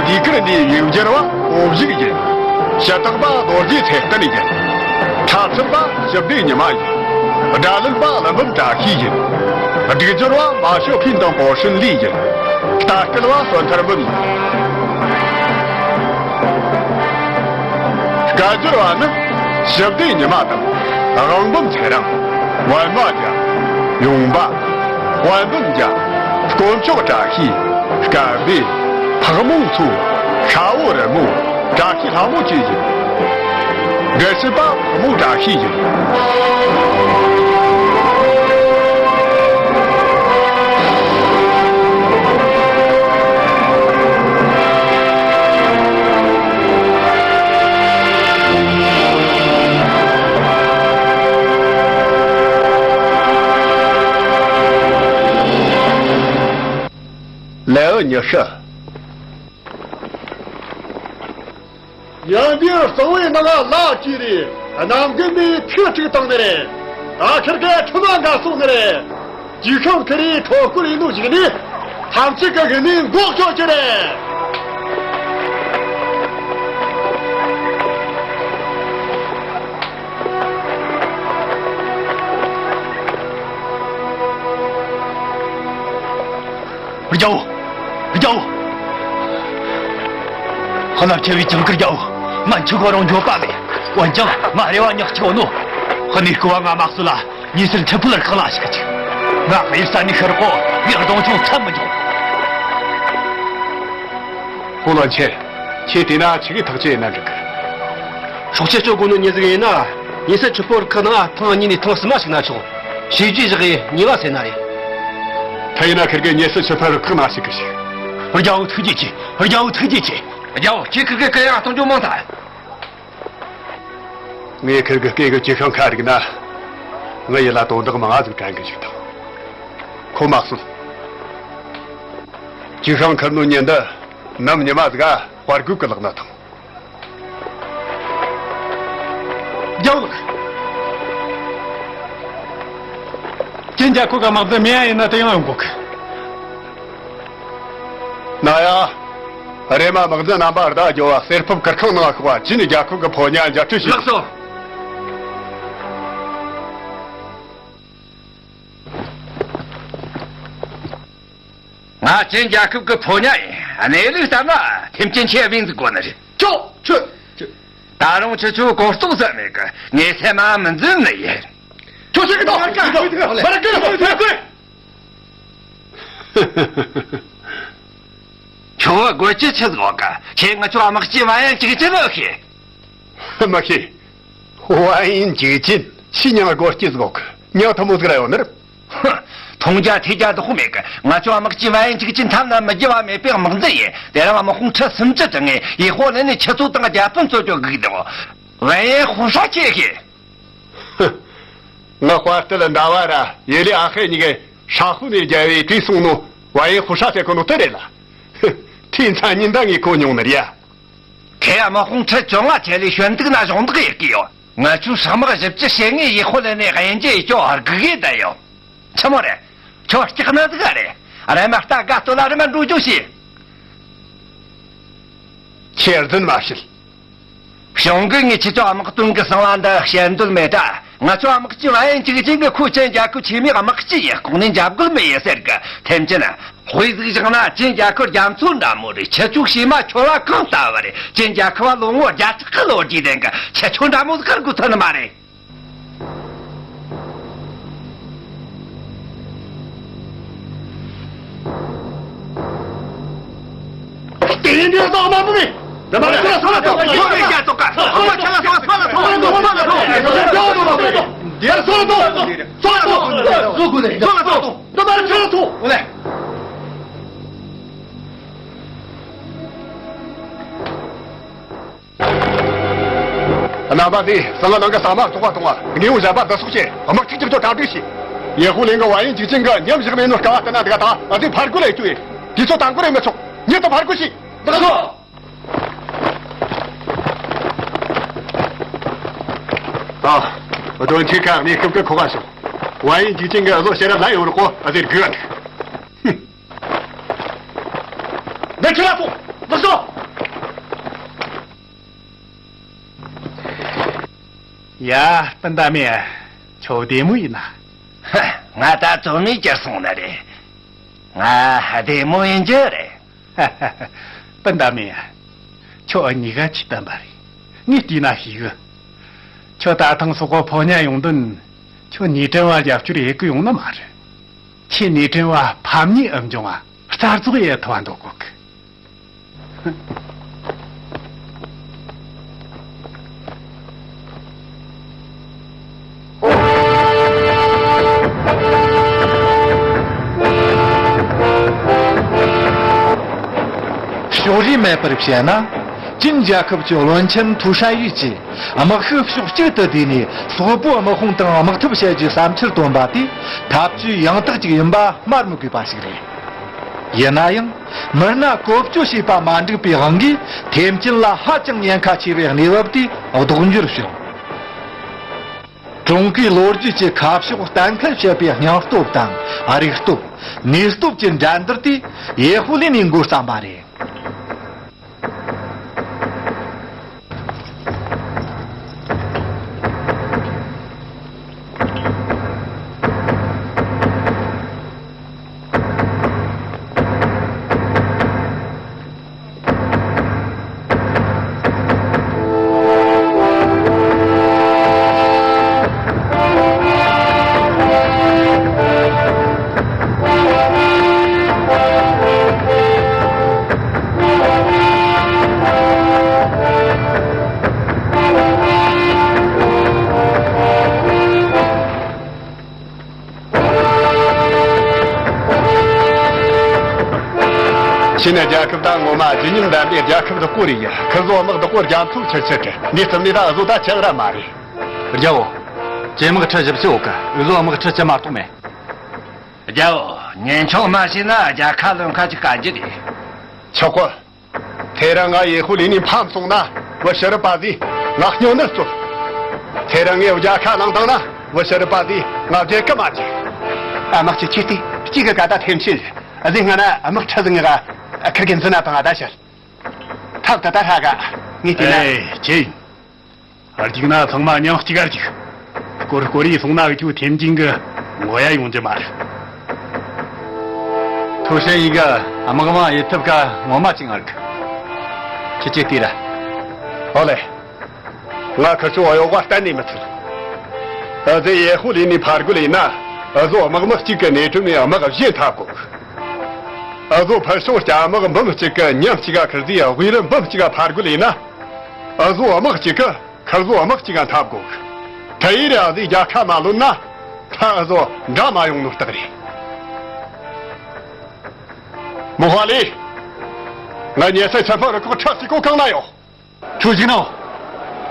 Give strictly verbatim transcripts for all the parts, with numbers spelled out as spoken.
ཟློས་གར་འདིའི་ཡིག་སྒྱུར་བ་ཨོ་བཞུགས་ཡིན། ཞུ་དག་པ་རྡོ་རྗེ་ཚེ་བརྟན་ཡིན། འཁྲབ་ཁྲིད་པ་ཞི་བདེ་ཉི་མ་ཡིན། སྒྲ་ལེན་པ་ཀླུ་འབུམ་བཀྲ་ཤིས་ཡིན། སྒྲིག་སྦྱོར་བ་མ་ཞོ་ཕིན་དང་པོ་ཧྲིན་ལི་ཡིན། ལྟ་སྐུལ་བ་བསོད་ཐར་འབུམ་ཡིན། སྐད་སྒྱུར་བ་ནི་ཞི་བདེ་ཉི་མ་དང་། དབང་འབུམ་ཚེ་རིང་། པད་མ་རྒྱལ། ཡུང་པ། དཔལ་འབུམ་རྒྱལ། དཀོན་མཆོག་བཀྲ་ཤིས། སྐལ་བྷེ། ཕག་མོ་མཚོ། ཤ་བོ་རི་མོ། བཀྲ་ཤིས་ལྷ་མོ་བཅས་ཡིན། འགྲེལ་བཤད་པ་ཕག་མོ་བཀྲ་ཤིས་ཡིན། ལེའུ་ཉི་ཤུ། ཡང་འདིར་གཙང་བོའི་ནང་ལ་ལ་སྐྱེས་རེད། གནམ་རྒན་པས་ཐུག་ཁྲིག་བཏང་ནི་རེད། ད་ཁིར་གའི་ཁྲི་མ་འགའ་སོང་ནི་རེད། ཅི་ཤང་ཁི་རིའི་ཁྲོ་སྐོར་ཡིན་ནོ་ཞིག་ནི། ཐམས་ཅད་ཀྱི་གི་ནི་འགོག་ཆོག་ཅི་རེད། རྒྱལ་བོ། རྒྱལ་བོ། རླབས་ཆེ་བའི་ཇིང་གིར་རྒྱལ་བོ། མན་ཆུ་གོ་རང་འགྱོད་པ་ལས། འོན་ཀྱང་ང་རེ་བ་ཉག་ཆེ་བ་ནོ། གནས་སྐུ་བ་ང་མ་གསོད་ལ། ཉེ་སར་ཆུ་ཕུལ་ཁང་ལ་ཞིག་ཅིག་ང་གཡུལ་ས་ནས་ཤར་གོ། ངས་གདོང་ཆུང་མཚམས་མི་འཇོག་ཧུ་ལོན་ཆེ། ཁྱེད་དེ་ན་ཆི་གི་ཐག་ཆེ་ཡིན་ན་འགྲིག་གི་སྲོག་ཆད་གཅོད་དགོས་ནོ་ཉེ་ཟིག་ཡིན་ན། ཉེ་སར་ཆུ་ཕོར་ཁག་ནང་ཐེངས་གཉིས་ནས་ཐེངས་གསུམ་མ་ཞིག་ན་ཆོག་ཞིག་ཅི་བཞག་གི་ཉེ་བ་ཟེར་ན་རེད། ད་ཡིན་ན་ཁིར་གི་ཉེ་སར་ཆུ་ཕོར་ཁག་ན་ཞིག་གི་ཞིག་རྒྱལ་བོ་ཐུགས་རྗེ་ཆེ། རྒྱལ་བོ་ཐུགས་རྗེ་ཆེ། རྒྱལ་བོ་ཁྱེད་ཁིར་གི་གུ་ཡངས་གཏོང་རྒྱུ་མང་ཐལ། ངས་ཁིར་གི་སྐད་གི་ཅི་ཤང་ཁ་རིག་ན། ངའི་ཡིད་ལ་དོན་དག་མང་ང་ཟིག་དྲན་གི་ཞིག་དང་། ཁོ་མ་གསོད། ཅི་ཤང་ཁིར་ནོ་ཉིན་འདི་ནམ་ཉི་མ་ཟིག་ག་དཔའ་རྒོད་གི་ལག་ན་ཐང་། རྒྱལ་བོ་ལགས། ཅིན་རྒྱལ་ཁབ་གི་དམག་འཛིན་མེ་ཡ་ཡིན་ན་དེ་ཡང་ཡོང་གོ་གི་ན་ཡ། རེམ་མ་དམག་འཛིན་རྣམ་པ་བརྡ་རྒྱོབ་བ་གསེར་ཕུབ་གུར་ཁང་ནང་ཤོག་བ། ཅིན་རྒྱལ་ཁབ་གི་ཕོ་ཉ་མཇལ་འཕྲད་བྱོས། ལགས་སོ། ང་ཅིན་རྒྱལ་ཁབ་ཀྱི་ཕོ་ཉ་ཡིན། གནས་ལུགས་ལྟར་ན་ཐེམ་ཅིན་ཆེ་བིན་ཟིག་གོ་ནི་རེད། ཅོ། ཆུ། ཆུ། ད་རུང་ཁྱེད་ཚོས་གོ་རྟོགས་ཟ་མེད་གི། ངས་སེམས་མ་མི་འཛིན་ནི་ཡིན། ཁྱོད་ཤི་གི་ཐོག་མར་ཀ་མར་ཀ་མར་ཀ། ཁྱོད་དགོད་ཅི་ཆི་ཟིག་གོ་གི། ཁྱེད་ང་ཚོ་དམག་སྤྱི་ཝན་ཡན་ཅིག་ཅི་ལོ་ཤེས། མི་ཤེས། ཝན་ཡན་ཅིག་ཅིན་ཕྱི་ཉང་སྒོ་སྐྱེས་སྒོ་གི་ཉང་ཐུ་མོ་ཟིག་ར་ཡོད་ནི་རེད། མཐོང་རྒྱ་ཐོས་རྒྱ་དུ་ཧུ་མེད་གི། ང་ཚོ་དམག་སྤྱི་ཝན་ཡན་ཅིག་ཅིན་ཐམ་ན་མི་རྒྱུ་བ་མེད་པའི་དམག་འཛིན་ཡིན། དེ་རིང་དམག་དཔུང་ཁྲི་སུམ་ཅུ་དྲངས་ངས་ཡེ་ཧོ་ལེ་ནས་ཆུ་ཚོད་དང་རྒྱ་དཔོན་གཙོ་སྐྱོང་གི་འདུག་ཝན་ཡན་ཧུ་ཧྲ་ཁྱེད་ཤེས། ང་དཔའ་རྟུལ་འདྲ་བ་ར་ཡེ་ལེ་ཨ་ཧེ་གཉིས་ཀས་ཧྲ་ཧུ་ནས་རྒྱལ་བའི་དུས་སོང་ནོ། ཝན་ཡན་ཧུ་ཧྲ་ཟེར་གོ་ནོ་དེ་རེད་ལ། ཐེ་ཚ་ཉིན་ད་ངས་གོ་མྱོང་ནི་རེད་ཡ། ཁྱེད་དམག་དཔུང་ཁྲི་བཅོ་ལྔ་ཁྲིད་ལས་ཞོན་དུག་ན་གཞུང་དག་ཡེ་གི་ཡོད། ང་ཚོའི་སྲག་དམག་བཞི་བཅུ་ཞེ་ལྔས་ཡེ་ཧོ་ལེ་ནས་དབྱིན་ཇི་ཡི་ཅོ་ཧར་སྒུག་གི་བསྡད་ཡོད། ཆི་མོ་རེད། ཁྱོད་སྐྲག་ནི་ཟིག་ག་རེད། རེམ་མ་རྟ་དགའ་སྟོད་ལ་རེམ་མ་འགྲོ་རྒྱུ་བྱོས། ཁྱེད་རྫུན་མ་བཤད། གཞུང་གིས་ངས་ཁྱེད་ཚོ་དམག་དོན་གྱི་གསང་བ་འདི་བཤད་འདོད་མེད་ད། ང་ཚོ་དམག་སྤྱི་ཝན་ཡན་ཅིག་ཅིན་གྱིས་ཁོ་ཅིན་རྒྱལ་ཁབ་ཆེན་མོའི་དམག་སྤྱི་ཡིན། ལྐོག་ནས་འཇབ་རྒོལ་མི་ཡེ་ཟེར་གི། ཐེམ་ཅིན། དཔེ་ཟིག་བཞག་ན་ཅིན་རྒྱལ་ཁབ་རྒྱ་མཚོ་འདྲ་མོ་རེད། ཁྱེད་ཚོའི་བྱེ་མ་འཁྱོལ་བ་གང་ལྟ་བུ་རེད། ཅིན་རྒྱལ་ཁབ་བ་ལོ་ངོ་བརྒྱ་ཕྲག་གི་ལོ་རྒྱུས་ལྡན་གི། ཁྱེད་ཚོ་འདྲ་མོ་ཟིག་གར་དགོས་ཐུབ་ནི་མ་རེད། དེ་ཡིན་དུས་ད་དམག་མི་མེད། འདི་མ་རེད། སོང་ལ་སོང་ལ་སོང་། ཁོ་མི་རྒྱ་ཐོག་ག་ཁོ་མ་ཆ་ལ་སོང་། སོང་ལ་སོང་། སོང་ལ་སོང་། འདི་སོང་ལ་སོང་། སོང་ལ་སོང་། སོང་ལ་སོང་། འདི་མ་རེད། ཆ་ལ་སོང་། འོ་ལེ། རྣམ་པ་ཚོས་སང་ང་ནང་གི་ས་དམག་ཚོགས་པ་གཏོང་བ། དངོས་པོ་གཞན་པ་བསྡུ་གསོག་བྱས། དམག་འཁྲུག་ཅིག་ཏུ་གྲ་སྒྲིག་བྱས། ཡེ་ཧུ་ལེན་གི་ཝན་ཡན་ཅིག་ཅིན་གི་ཉམས་བཞག་མེད་ནོ་དཀའ་བ་དེ་ན་འདུག་ད་ཨ་ཙི་ཕར་རྒོལ་ལས་བཅུག་ཡེ། དུས་ཚོད་དང་པོ་རེ་མི་ཆོག་ཉེ་དུ་ཕར་རྒོལ་བྱས། ལགས་སོ། ཨ། སྡོམ་ཆེ་ཁ་གནས་སྐབས་ཀྱི་ཁོ་ག་ཤོག་ཝན་ཡན་ཅིག་ཅིན་གི་བློ་ཤེས་རབ་ལ་ཡོང་རོགས་གོ། ཨ་ཙི་རྒོལ་བ་འདུག་འདི་ཁྱོད་ལ་ཐོངས། ལགས་སོ། ཡ། སྤུན་ཟླ་མེ། ཁྱོད་བདེ་མོ་ཡིན་ན། ཧ། ང་ད་བཙོན་ནས་གྱར་སོང་ནི་རེད། ང་བདེ་མོ་ཡིན་རྒྱུ་རེད། སྤུན་ཟླ་མེ། ཁྱོད་ཨ་མྱེས་ཀ་ཆི་བསྟན་པ་རེད། ངས་བལྟས་ན་ཤེས་གི། ཁྱོད་ད་ཐེངས་སོག་པོ་ཕོ་ཉ་ཡོང་དོན། ཁྱོད་ཉེས་ཁྲིམས་བ་རྒྱབ་སྐྱོར་ཡེ་གི་ཡོང་ནི་མ་རེད། ཁྱེད་ཉེས་ཁྲིམས་བ་ཕམ་ཉེས་ཨེ་འབྱུང་བ་རྩ་རྫོགས་ཡེ་ཐུབ་བ་འདོད་གོ་གི། ཕྱོགས་རིས་མེད་པར་བཤད་ན། ཅིན་རྒྱལ་ཁབ་ཀྱི་བློན་ཆེན་ཐུའུ་ཧྲན་ཡུས་ཀྱིས་དམག་ཤུགས་ཕྱོགས་གཅིག་ཏུ་བསྡུས་ནས་སོག་པོའི་དམག་དཔུང་དང་དམག་འཐབ་བྱ་རྒྱུའི་བསམ་འཆར་བཏོན་པ་དེ་ཐབས་ཇུས་ཡང་དག་ཅིག་ཡིན་པ་སྨྲ་མི་དགོས་པ་ཞིག་རེད། ཡིན་ན་ཡང་། མི་སྣ་བཀོལ་སྤྱོད་བྱས་པ་མ་འགྲིག་པའི་དབང་གིས་ཐེམ་ཆེན་ལ་ཧ་ཅང་ཉེན་ཁ་ཆེ་བའི་གནས་བབ་དེ་ལྡོག་འགྱུར་བྱུང་། ཀྲུང་གོའི་ལོ་རྒྱུས་ཀྱི་ཁ་ཕྱོགས་གཏན་འཁེལ་བྱེད་པའི་སྙིང་སྟོབས་དང་རིག་སྟོབས། ནུས་སྟོབས་ཀྱི་འགྲན་བསྡུར་དེ་ཡེ་ཧུ་ལི་ནས་འགོ་བརྩམས་པ་རེད། ཕྱི་ནས་རྒྱལ་ཁབ་དང་ངོ་མ་བརྗིད་ཉམས་ལྡན་པའི་རྒྱལ་ཁབ་བདག་པོ་རེད་ཡ། ཁི་ཚོ་དམག་བདག་པོ་རྒྱ་མཚོ་ཆེར་ཆེར་རེད། འདི་ཙམ་ནས་ད་བཟོ་ད་ཆག་ར་མ་རེད། རྒྱལ་བོ། ཇེ་དམག་ཁྲི་བཞི་བཅུ་ཡོད་གི་འུ་ཚོ་དམག་ཁྲི་བཅུ་མ་གཏོགས་མེད། རྒྱལ་བོ། ཉེན་ཆུང་མ་བྱས་ན་རྒྱལ་ཁ་ལོན་ཁ་ཅིག་དཀའ་རྒྱུ་རེད། ཆོག་གོ། དེ་རིང་ང་ཡེ་ཧུ་ལི་ནས་ཕམ་སོང་ན་བུ་ཕྱི་རབས་པ་ཟིག་ང་སྨྱོ་ནད་གསོད། དེ་རིང་ངས་རྒྱལ་ཁ་བླངས་བཏང་ན་བུ་ཕྱི་རབས་པ་ཟིག་ང་བརྗེད་གི་མ་བཅུག་ཨ་མ་གཅིག་ཁྱེར་ཏེ་གཅིག་གི་ཀ་ད་ཐེམ་ཆེན་ཟིག་ང་ན་དམག་ཁྲི་ཟིག་ངེ་ག་ཁིར་གི་འཛིན་ན་བཏང་ང་ད་ཤར། ཐབས་ད་ད་ཧྲ་ག་ངས་བལྟས་ན། ཨེ་ཁྱེད་ཡིན། རྒྱུག་ན་ཚང་མ་མྱིང་གཅིག་ག་རྒྱུག་སྐོར་སྐོར་ཡིས་སོང་ན་ཁྱོད་ཐེམ་ཅིང་གི་ངོ་ཡ་ཡོང་རྒྱུ་མ་རེད། ཐུའུ་ཧྲན་ཡིས་གི་དམག་དབང་ཡེ་ཐབས་ཀ་ངོ་མ་ཅིག་ངར་གི་ཁྱེད་ཀྱིས་ལྟོས་ར། ཨོ་ལེ། ང་ཁི་ཆོ་གཡོག་པ་གཏན་ནས་མི་ཚུད། ཨ་ཙི་ཡེ་ཧུ་ལི་ནི་ཕར་རྒོལ་ཡིན་ན་ཨ་ཟོ་དམག་མི་གཅིག་གི་ནེ་ཁྲིམས་ནས་དམག་གཞན་འཐབ་དགོས། ཨ་ཟོ་ཕར་ཕྱོགས་སྐྱ་དམག་འབུམ་གཅིག་གི་ཉམས་གཅིག་ག་ཁིར་ཟིའི་དབུས་རུ་འབུམ་གཅིག་ག་ཕར་རྒོལ་ཡིན་ན། ཨ་ཟོ་དམག་གཅིག་གི་ཁར་ཟོ་དམག་གཅིག་ག་འཐབ་དགོས། ད་ཡིན་རེ་ཨ་ཟིག་རྒྱལ་ཁ་མ་ལོན་ན། ད་ཨ་ཟོ་འདྲ་མ་ཡོང་ནོ་རྟགས་རེད། མོ་ཧ་ལི། ང་ཉེ་སའི་ཆེན་པོ་རུ་ཁོག་ཁྲག་གཅིག་གོ་གང་ན་ཡོད། ཁྱོད་ཅིག་ན།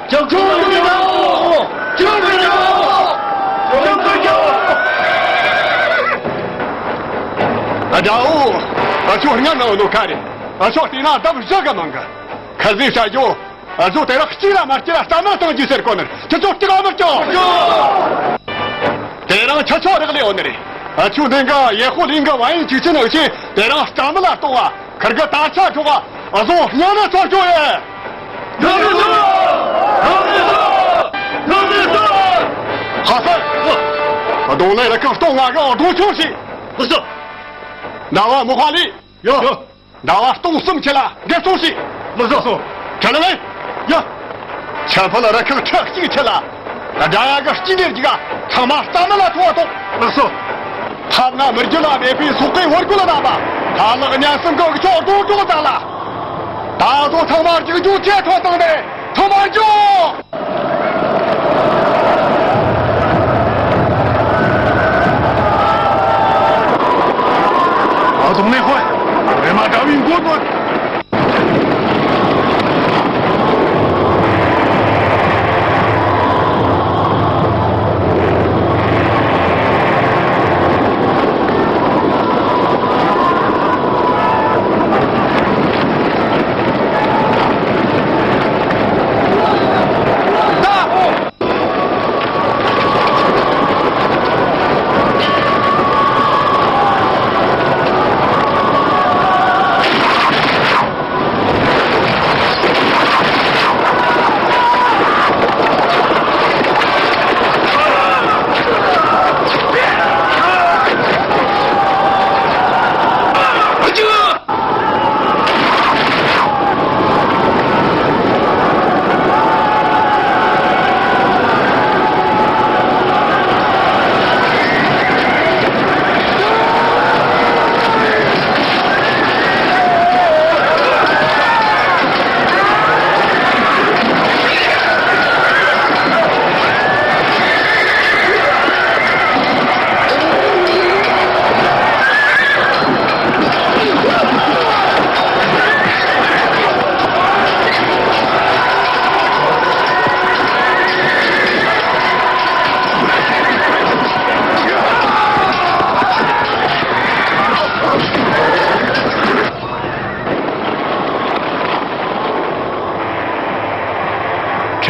ཁྱོད་ཁྱོད་ཁྱོད་ཁྱོད་ཁྱོད་ཁྱོད་ཁྱོད། ཨ་དྲའོ། ཨ་ཆོ་ང་ན་ནོ་ཁ་རེ། ཨ་ཆོ་དེ་ན་འདབ་བཞི་ག་མང་ག་ཁ་ཟིག་བྱ་རྒྱུ། ཨ་ཟོ་དེ་རག་གཅིག་ལ་མ་སྐྱེ་ལ་རྩ་མ་བཏང་རྒྱུ་ཟེར་གོ་ནར་ཁྱེད་ཚོ་སྐྱེ་ལ་མི་སྐྱོ། དེ་རང་ཁྱེད་ཚོ་རག་ལས་འོ་ནི་རེད། ཨ་ཆུ་ནན་ག་ཡེ་ཧོ་ལིང་ག་བ་ཡིན་ཅིག་ཅི་ནང་ཆེ་དེ་རང་རྩ་མི་ལ་གཏོང་བ་ཁར་ག་ད་ཆ་འགྲོ་བ་ཨ་ཟོ་སྙིང་ནས་ཚོར་ཆོག་ཡེ། ཧ་ཧ། ཨ་དོང་ལས་ར་ཁག་གཏོང་ང་ག་འགྲོ་ཆོག་ཤིག་ལགས་སོ། ཟླ་བ་མོ་ཧ་ལི། ཡོ། ཟླ་བ་སྟོང་གསུམ་ཁྱེད་ལ་འགེབས་སོང་ཞིག་ལགས་སོ། ཁྱེད་ལ་ལས། ཡ། ཆ་ཕ་ལ་ར་ཁག་ཁྲག་གཅིག་ཁྱེད་ལ། དགྲ་ཡ་ག་སྐྱིད་ལེར་གྱི་ག་ཚང་མ་རྩ་མེད་ལ་ཐོག་ཐོག་ལགས་སོ། ཐབས་ན་མི་རྒྱུ་ལ་མེད་པའི་སོག་པའི་བར་སྐུ་ལ་ན་པ། ཐ་ལག་ཉན་སེམས་གི་ཆོག་རྡོ་གྲོགས་ད་ལ། ད་དོ་ཚང་མ་རྒྱུག་རྒྱུག་ཁྱེད་ཐོག་བཏང་ནས་ཐོག་མ་རྒྱུག་ཨ་ཙོང་ལེ་ཧོ། རེ་མ་དགའ་བའི་མགོ་ནོན།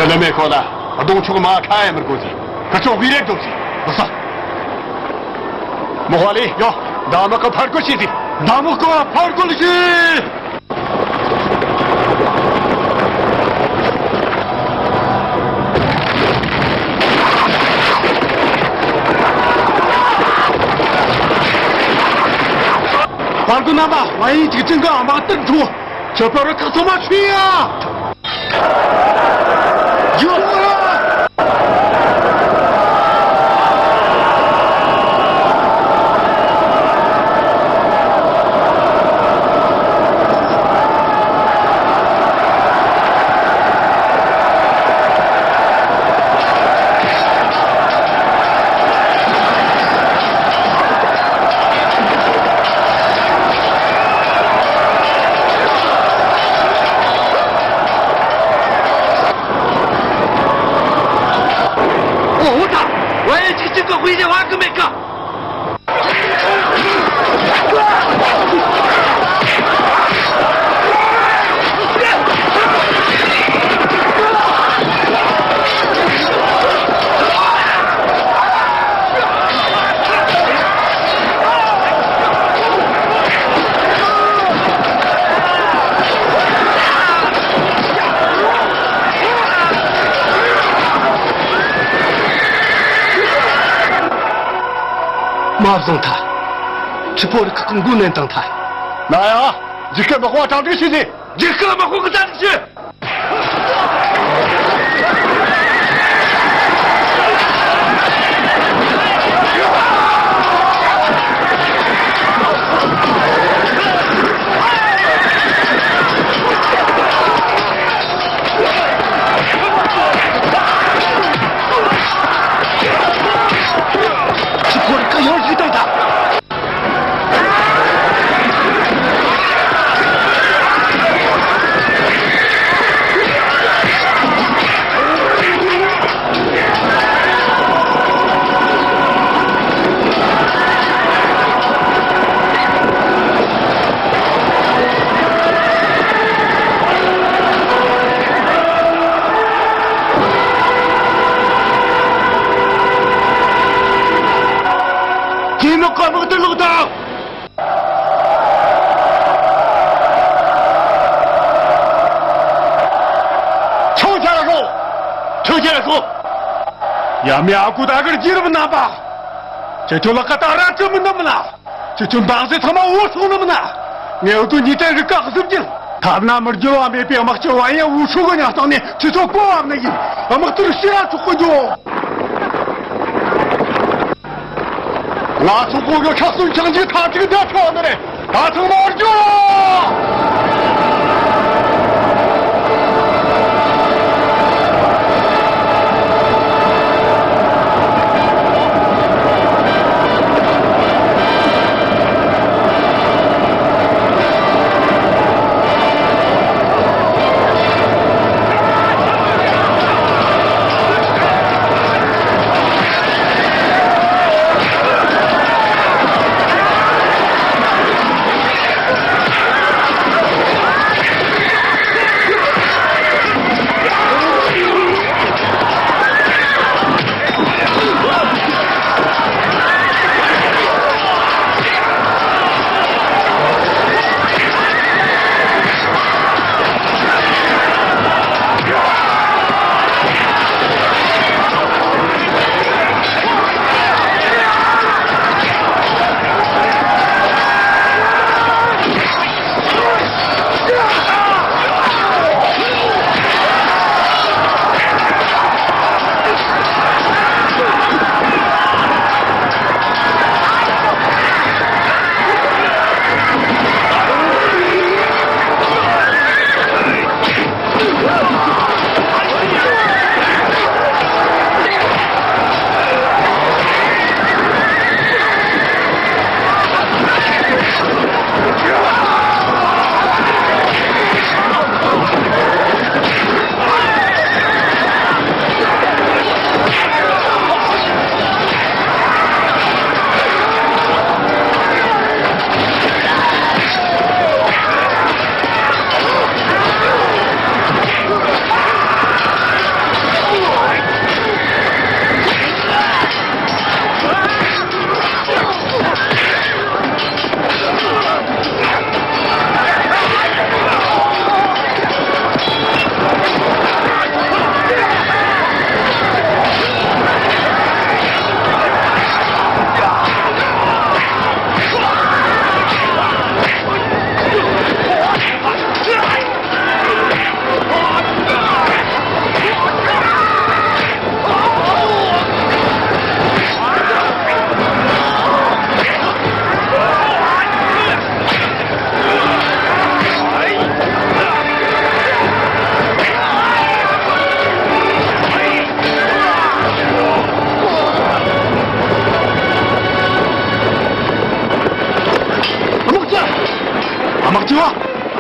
བླ་མའི་ཁོ་ལ་གདོང་ཕྱོགས་མ་ཁ་ཡ་མི་དགོས་ཟེར། ཁ་ཕྱོགས་བི་རེད་འགྲོ་ཟེར། ལགས་སོ། མོ་ཧ་ལེ་ཡོ། ཟླ་མག་གི་ཕར་རྒོལ་བྱེད་ཟེར། ཟླ་མག་གི་ཕར་རྒོལ་བྱེད། ཕར་རྒོལ་རྣམ་པ། ང་ཡིན་གཅིག་ཅན་གྱི་དམག་དར་འཕྲོ། ཁྱོད་པར་ཁག་ཚང་མ་ཆུ་ཡ། འོ་ད། ཝེ་ཅིག་ཅིག་གི་དབུས་ནས་བ་གི་མེད་གི། མ་བཟང་ཐལ། ཁྱི་ཕོ་རི་ཁག་གི་མགོ་ནན་དང་ཐལ། ན་ཡ། འཇིགས་སྐད་མ་ཧོ་གྲ་སྒྲིག་བྱེད་ཟེར། འཇིགས་སྐད་མ་ཧོ་གི་གྲ་སྒྲིག་བྱེད། ཁྱི་ཕོ་རི་ཁག་ཡང་ཞིག་བཏང་ཐལ། དེ་ནི་བཀའ་དམག་ཏུ་ལོག་དང་། ཁྱོད་ཅག་ལ་ཤོག་ཁྱོད་ཅག་ལ་ཤོག་ཡ་མི་ཨ་ཁུ་ད་གར་རྒྱལ་རབས་རྣམ་པ། ཁྱེད་ཚོ་ལ་ཀ་ད་ར་ཅི་མི་འདམ་ལ། ཁྱེད་ཚོ་འབངས་སེ་ཚང་མ་འུ་སོང་ནམ་ན། ངས་འུ་ཚོ་ཉིད་དེ་རིག་ཀ་གཟིམ་གྱིན། ཐ་ན་མི་རྒྱུ་བ་མེད་པའི་དམག་སྤྱི་བ་ཡང་འུ་ཤོ་གི་ཉག་སྟེང་ནས་ཁྱེད་ཚོ་སྤོ་བ་ནི་ཡིན། དམག་དུར་ཤི་ར་ཆོག་གི་འགྱོ། ང་ཚོ་གོ་གི་ཁ་སུན་ཆང་གི་ཐ་ཅིག་བསྡད་ཆོག་ནི་རེད། ད་ཚང་མ་འུར་རྒྱུ་རོགས།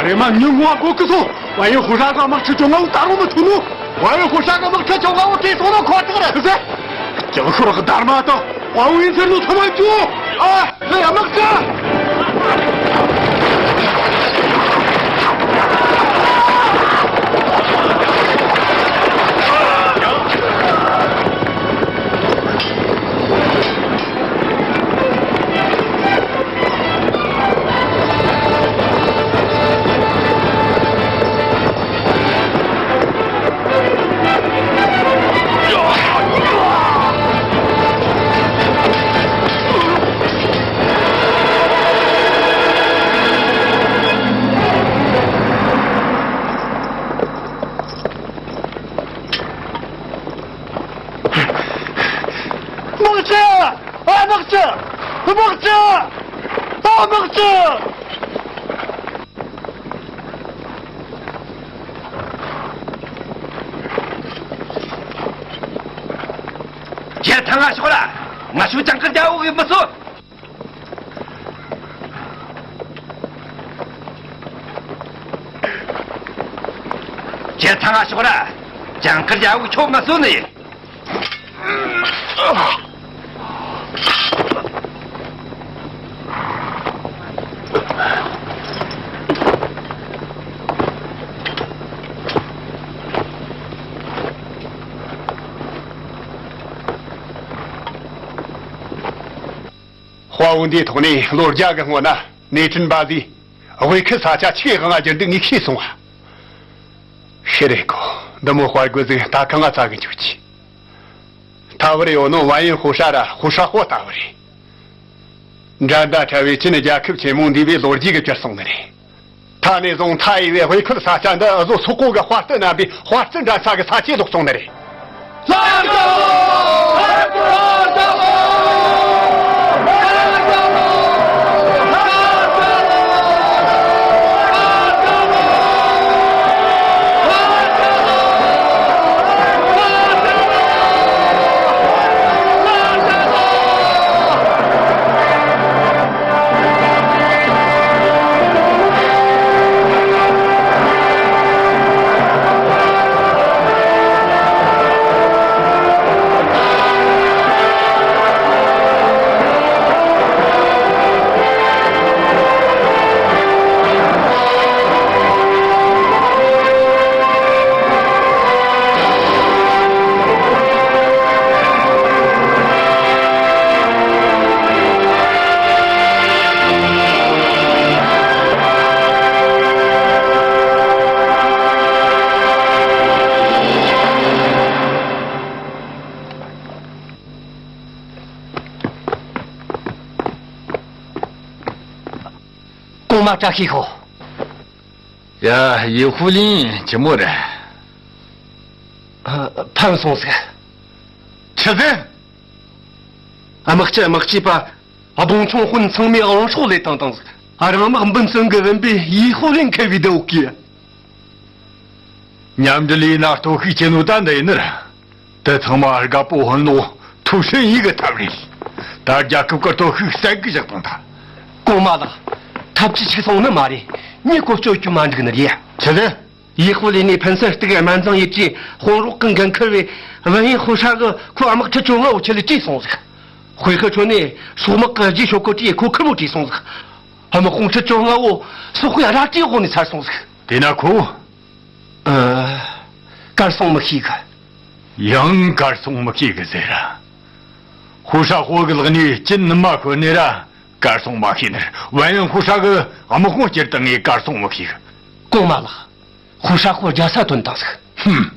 རེམ་མ་ཉིན་ངོ་གོ་གི་སོང་། ཝ་ཡན་ཧུ་ཧྲ་གི་དམག་ཁྲི་བཅོ་ལྔ་བོ་ད་རུང་མི་ཐུག་ནོ། ཝ་ཡན་ཧུ་ཧྲ་གི་དམག་ཁྲི་བཅོ་ལྔ་བོ་བྲོས་སོང་ནོ་ཁོ་ཐག་རེད། ཟེ། ཀྱང་ཤོར་གི་དར་མ་དང་དཔའ་བོའི་མཚན་ནོ་ཐུ་མ་ཅུ། ཨ། ཨེ། དམག་ཁྲི། དམག་སྤྱི། ཨ། དམག་སྤྱི། དམག་སྤྱི། ཨ། དམག་སྤྱི། ཁྱེད་ཐང་ང་ཤོག་ར། ང་ཤུགས་ཅང་གི་རྒྱལ་བོ་གི་མི་སོ། ཁྱེད་ཐང་ང་ཤོག་ར། ཅང་གི་རྒྱལ་བོ་ཁྱོད་མི་སོ་ནི། དཔའ་བོ་འདིའི་ཐོག་ནས་ལོ་བརྒྱ་གི་སྔོན་ན་ནེ་ཁྲིན་པ་ཟིས་དབུས་ཁུལ་ས་ཆ་ཆེས་དབང་བསྒྱུར་འདུག་ངས་ཤེས་སོང་བ། ཤི་རེད་གོ། འདི་མོ་དཔའ་རྒོད་ཟིག་ད་གང་ང་ཚ་གི་འཇུག་ཅི། ཐ་བར་ཡོད་ནོ་ཝན་ཡིན་ཧུ་ཧྲ་ར་ཧུ་ཧྲ་ཧོ་ལྟ་བུ་རེད། འགྲན་ཟླ་བྲལ་བའི་ཅིན་རྒྱལ་ཁབ་ཆེན་མོ་འདུས་པའི་ལོ་རྒྱུས་ཀྱི་བསྐྱུར་སོང་ནི་རེད། ད་ནས་བཟུང་མཐའ་ཡས་པའི་དབུས་ཁུལ་ས་ཆ་འདི་འུ་ཟོ་སོག་པོ་གི་དཔའ་རྟུལ་རྣམ་པའི་དཔའ་རྩལ་འགྲན་ས་གི་ས་ཆས་ལོག་སོང་ནི་རེད། གོང་མ་བཀྲ་ཤིས་ཤོག། ཡ། ཡེ་ཧྥུ་ལིན་ཇི་མོ་རེད། ཨ། ཕམ་སོང་ཟིག། ཆི་ཟེར། དམག་སྤྱི་དམག་སྤྱི་པ་གདོང་ཆུང་དཔོན་ཚང་མས་ཨང་སྲོག་ལས་བཏང་བཏང་ཟིག། རང་དམག་འབུམ་གསུམ་གི་བུམ་པས་ཡེ་ཧྥུ་ལིན་ཁེ་བི་དེ་འོ་ཀི། མཉམ་འབྲེལ་ཡིན་ན་སྟོབས་ཤུགས་ཆེ་ནོ་ད་འདི་ཡིན་ནི་ར། དེ་ཚང་མ་རྒད་པོ་ཧོན་ལོ་ཐུ་ཧྲིན་ཡིག་གི་ཐབས་རེད། ད་རྒྱལ་ཁབ་ཀྱི་སྟོབས་ཤུགས་ཟད་གི་བཞག་བཏང་ཐལ། གོང་མ་ལགས། ཐབས་ཇུས་འཕྱུགས་སོང་ནི་མ་རེད། མྱི་བཀོལ་སྤྱོད་བཅུག་མ་འགྲིག་ནི་རེད། ཆི་ཟེར། ཡེ་ཧྥུ་ལི་ནས་ཕན་སེམས་གཏིང་གི་སྨན་རྫོང་ཡིད་ཀྱི་དཔུང་རོགས་ཀུན་འགན་འཁུར་བའི་ཝན་ཡིན་ཧུ་ཧྲ་གི་ཁོའི་དམག་ཁྲི་བཅོ་ལྔ་བོ་ཆི་ལི་བྲོས་སོང་ཟིག། དཔེ་ཁ་ཆོ་ནས་སོག་དམག་གི་རྗེས་ཤོག་གོ་བྲིས་ཁོ་ཁུར་བོ་བྲོས་སོང་ཟིག། དམག་དཔུང་ཁྲི་བཅོ་ལྔ་བོ་སོག་དཔེ་ར་བྲིས་འོག་ནས་ཚར་སོང་ཟིག། དེས་ན་ཁོ། ཨ། གར་སོང་མི་ཤེས་གི། ཡང་གར་སོང་མི་ཤེས་གི་ཟེར་ར། ཧུ་ཧྲ་ཧོ་གི་ལག་ནས་ཅིན་ནུ་མ་ཁོ་ནས་ར་གར་སོང་མ་ཤེས་ནི་རེད། ཝན་ཡིན་ཧུ་ཧྲ་གི་དམག་དཔུང་སྤྱིར་བཏང་ངས་གར་སོང་མི་ཤེས་གི། གོང་མ་ལགས། ཧུ་ཧྲ་ཧོ་རྒྱལ་ས་ཐོན་བཏང་ཟིག། ཧུམ།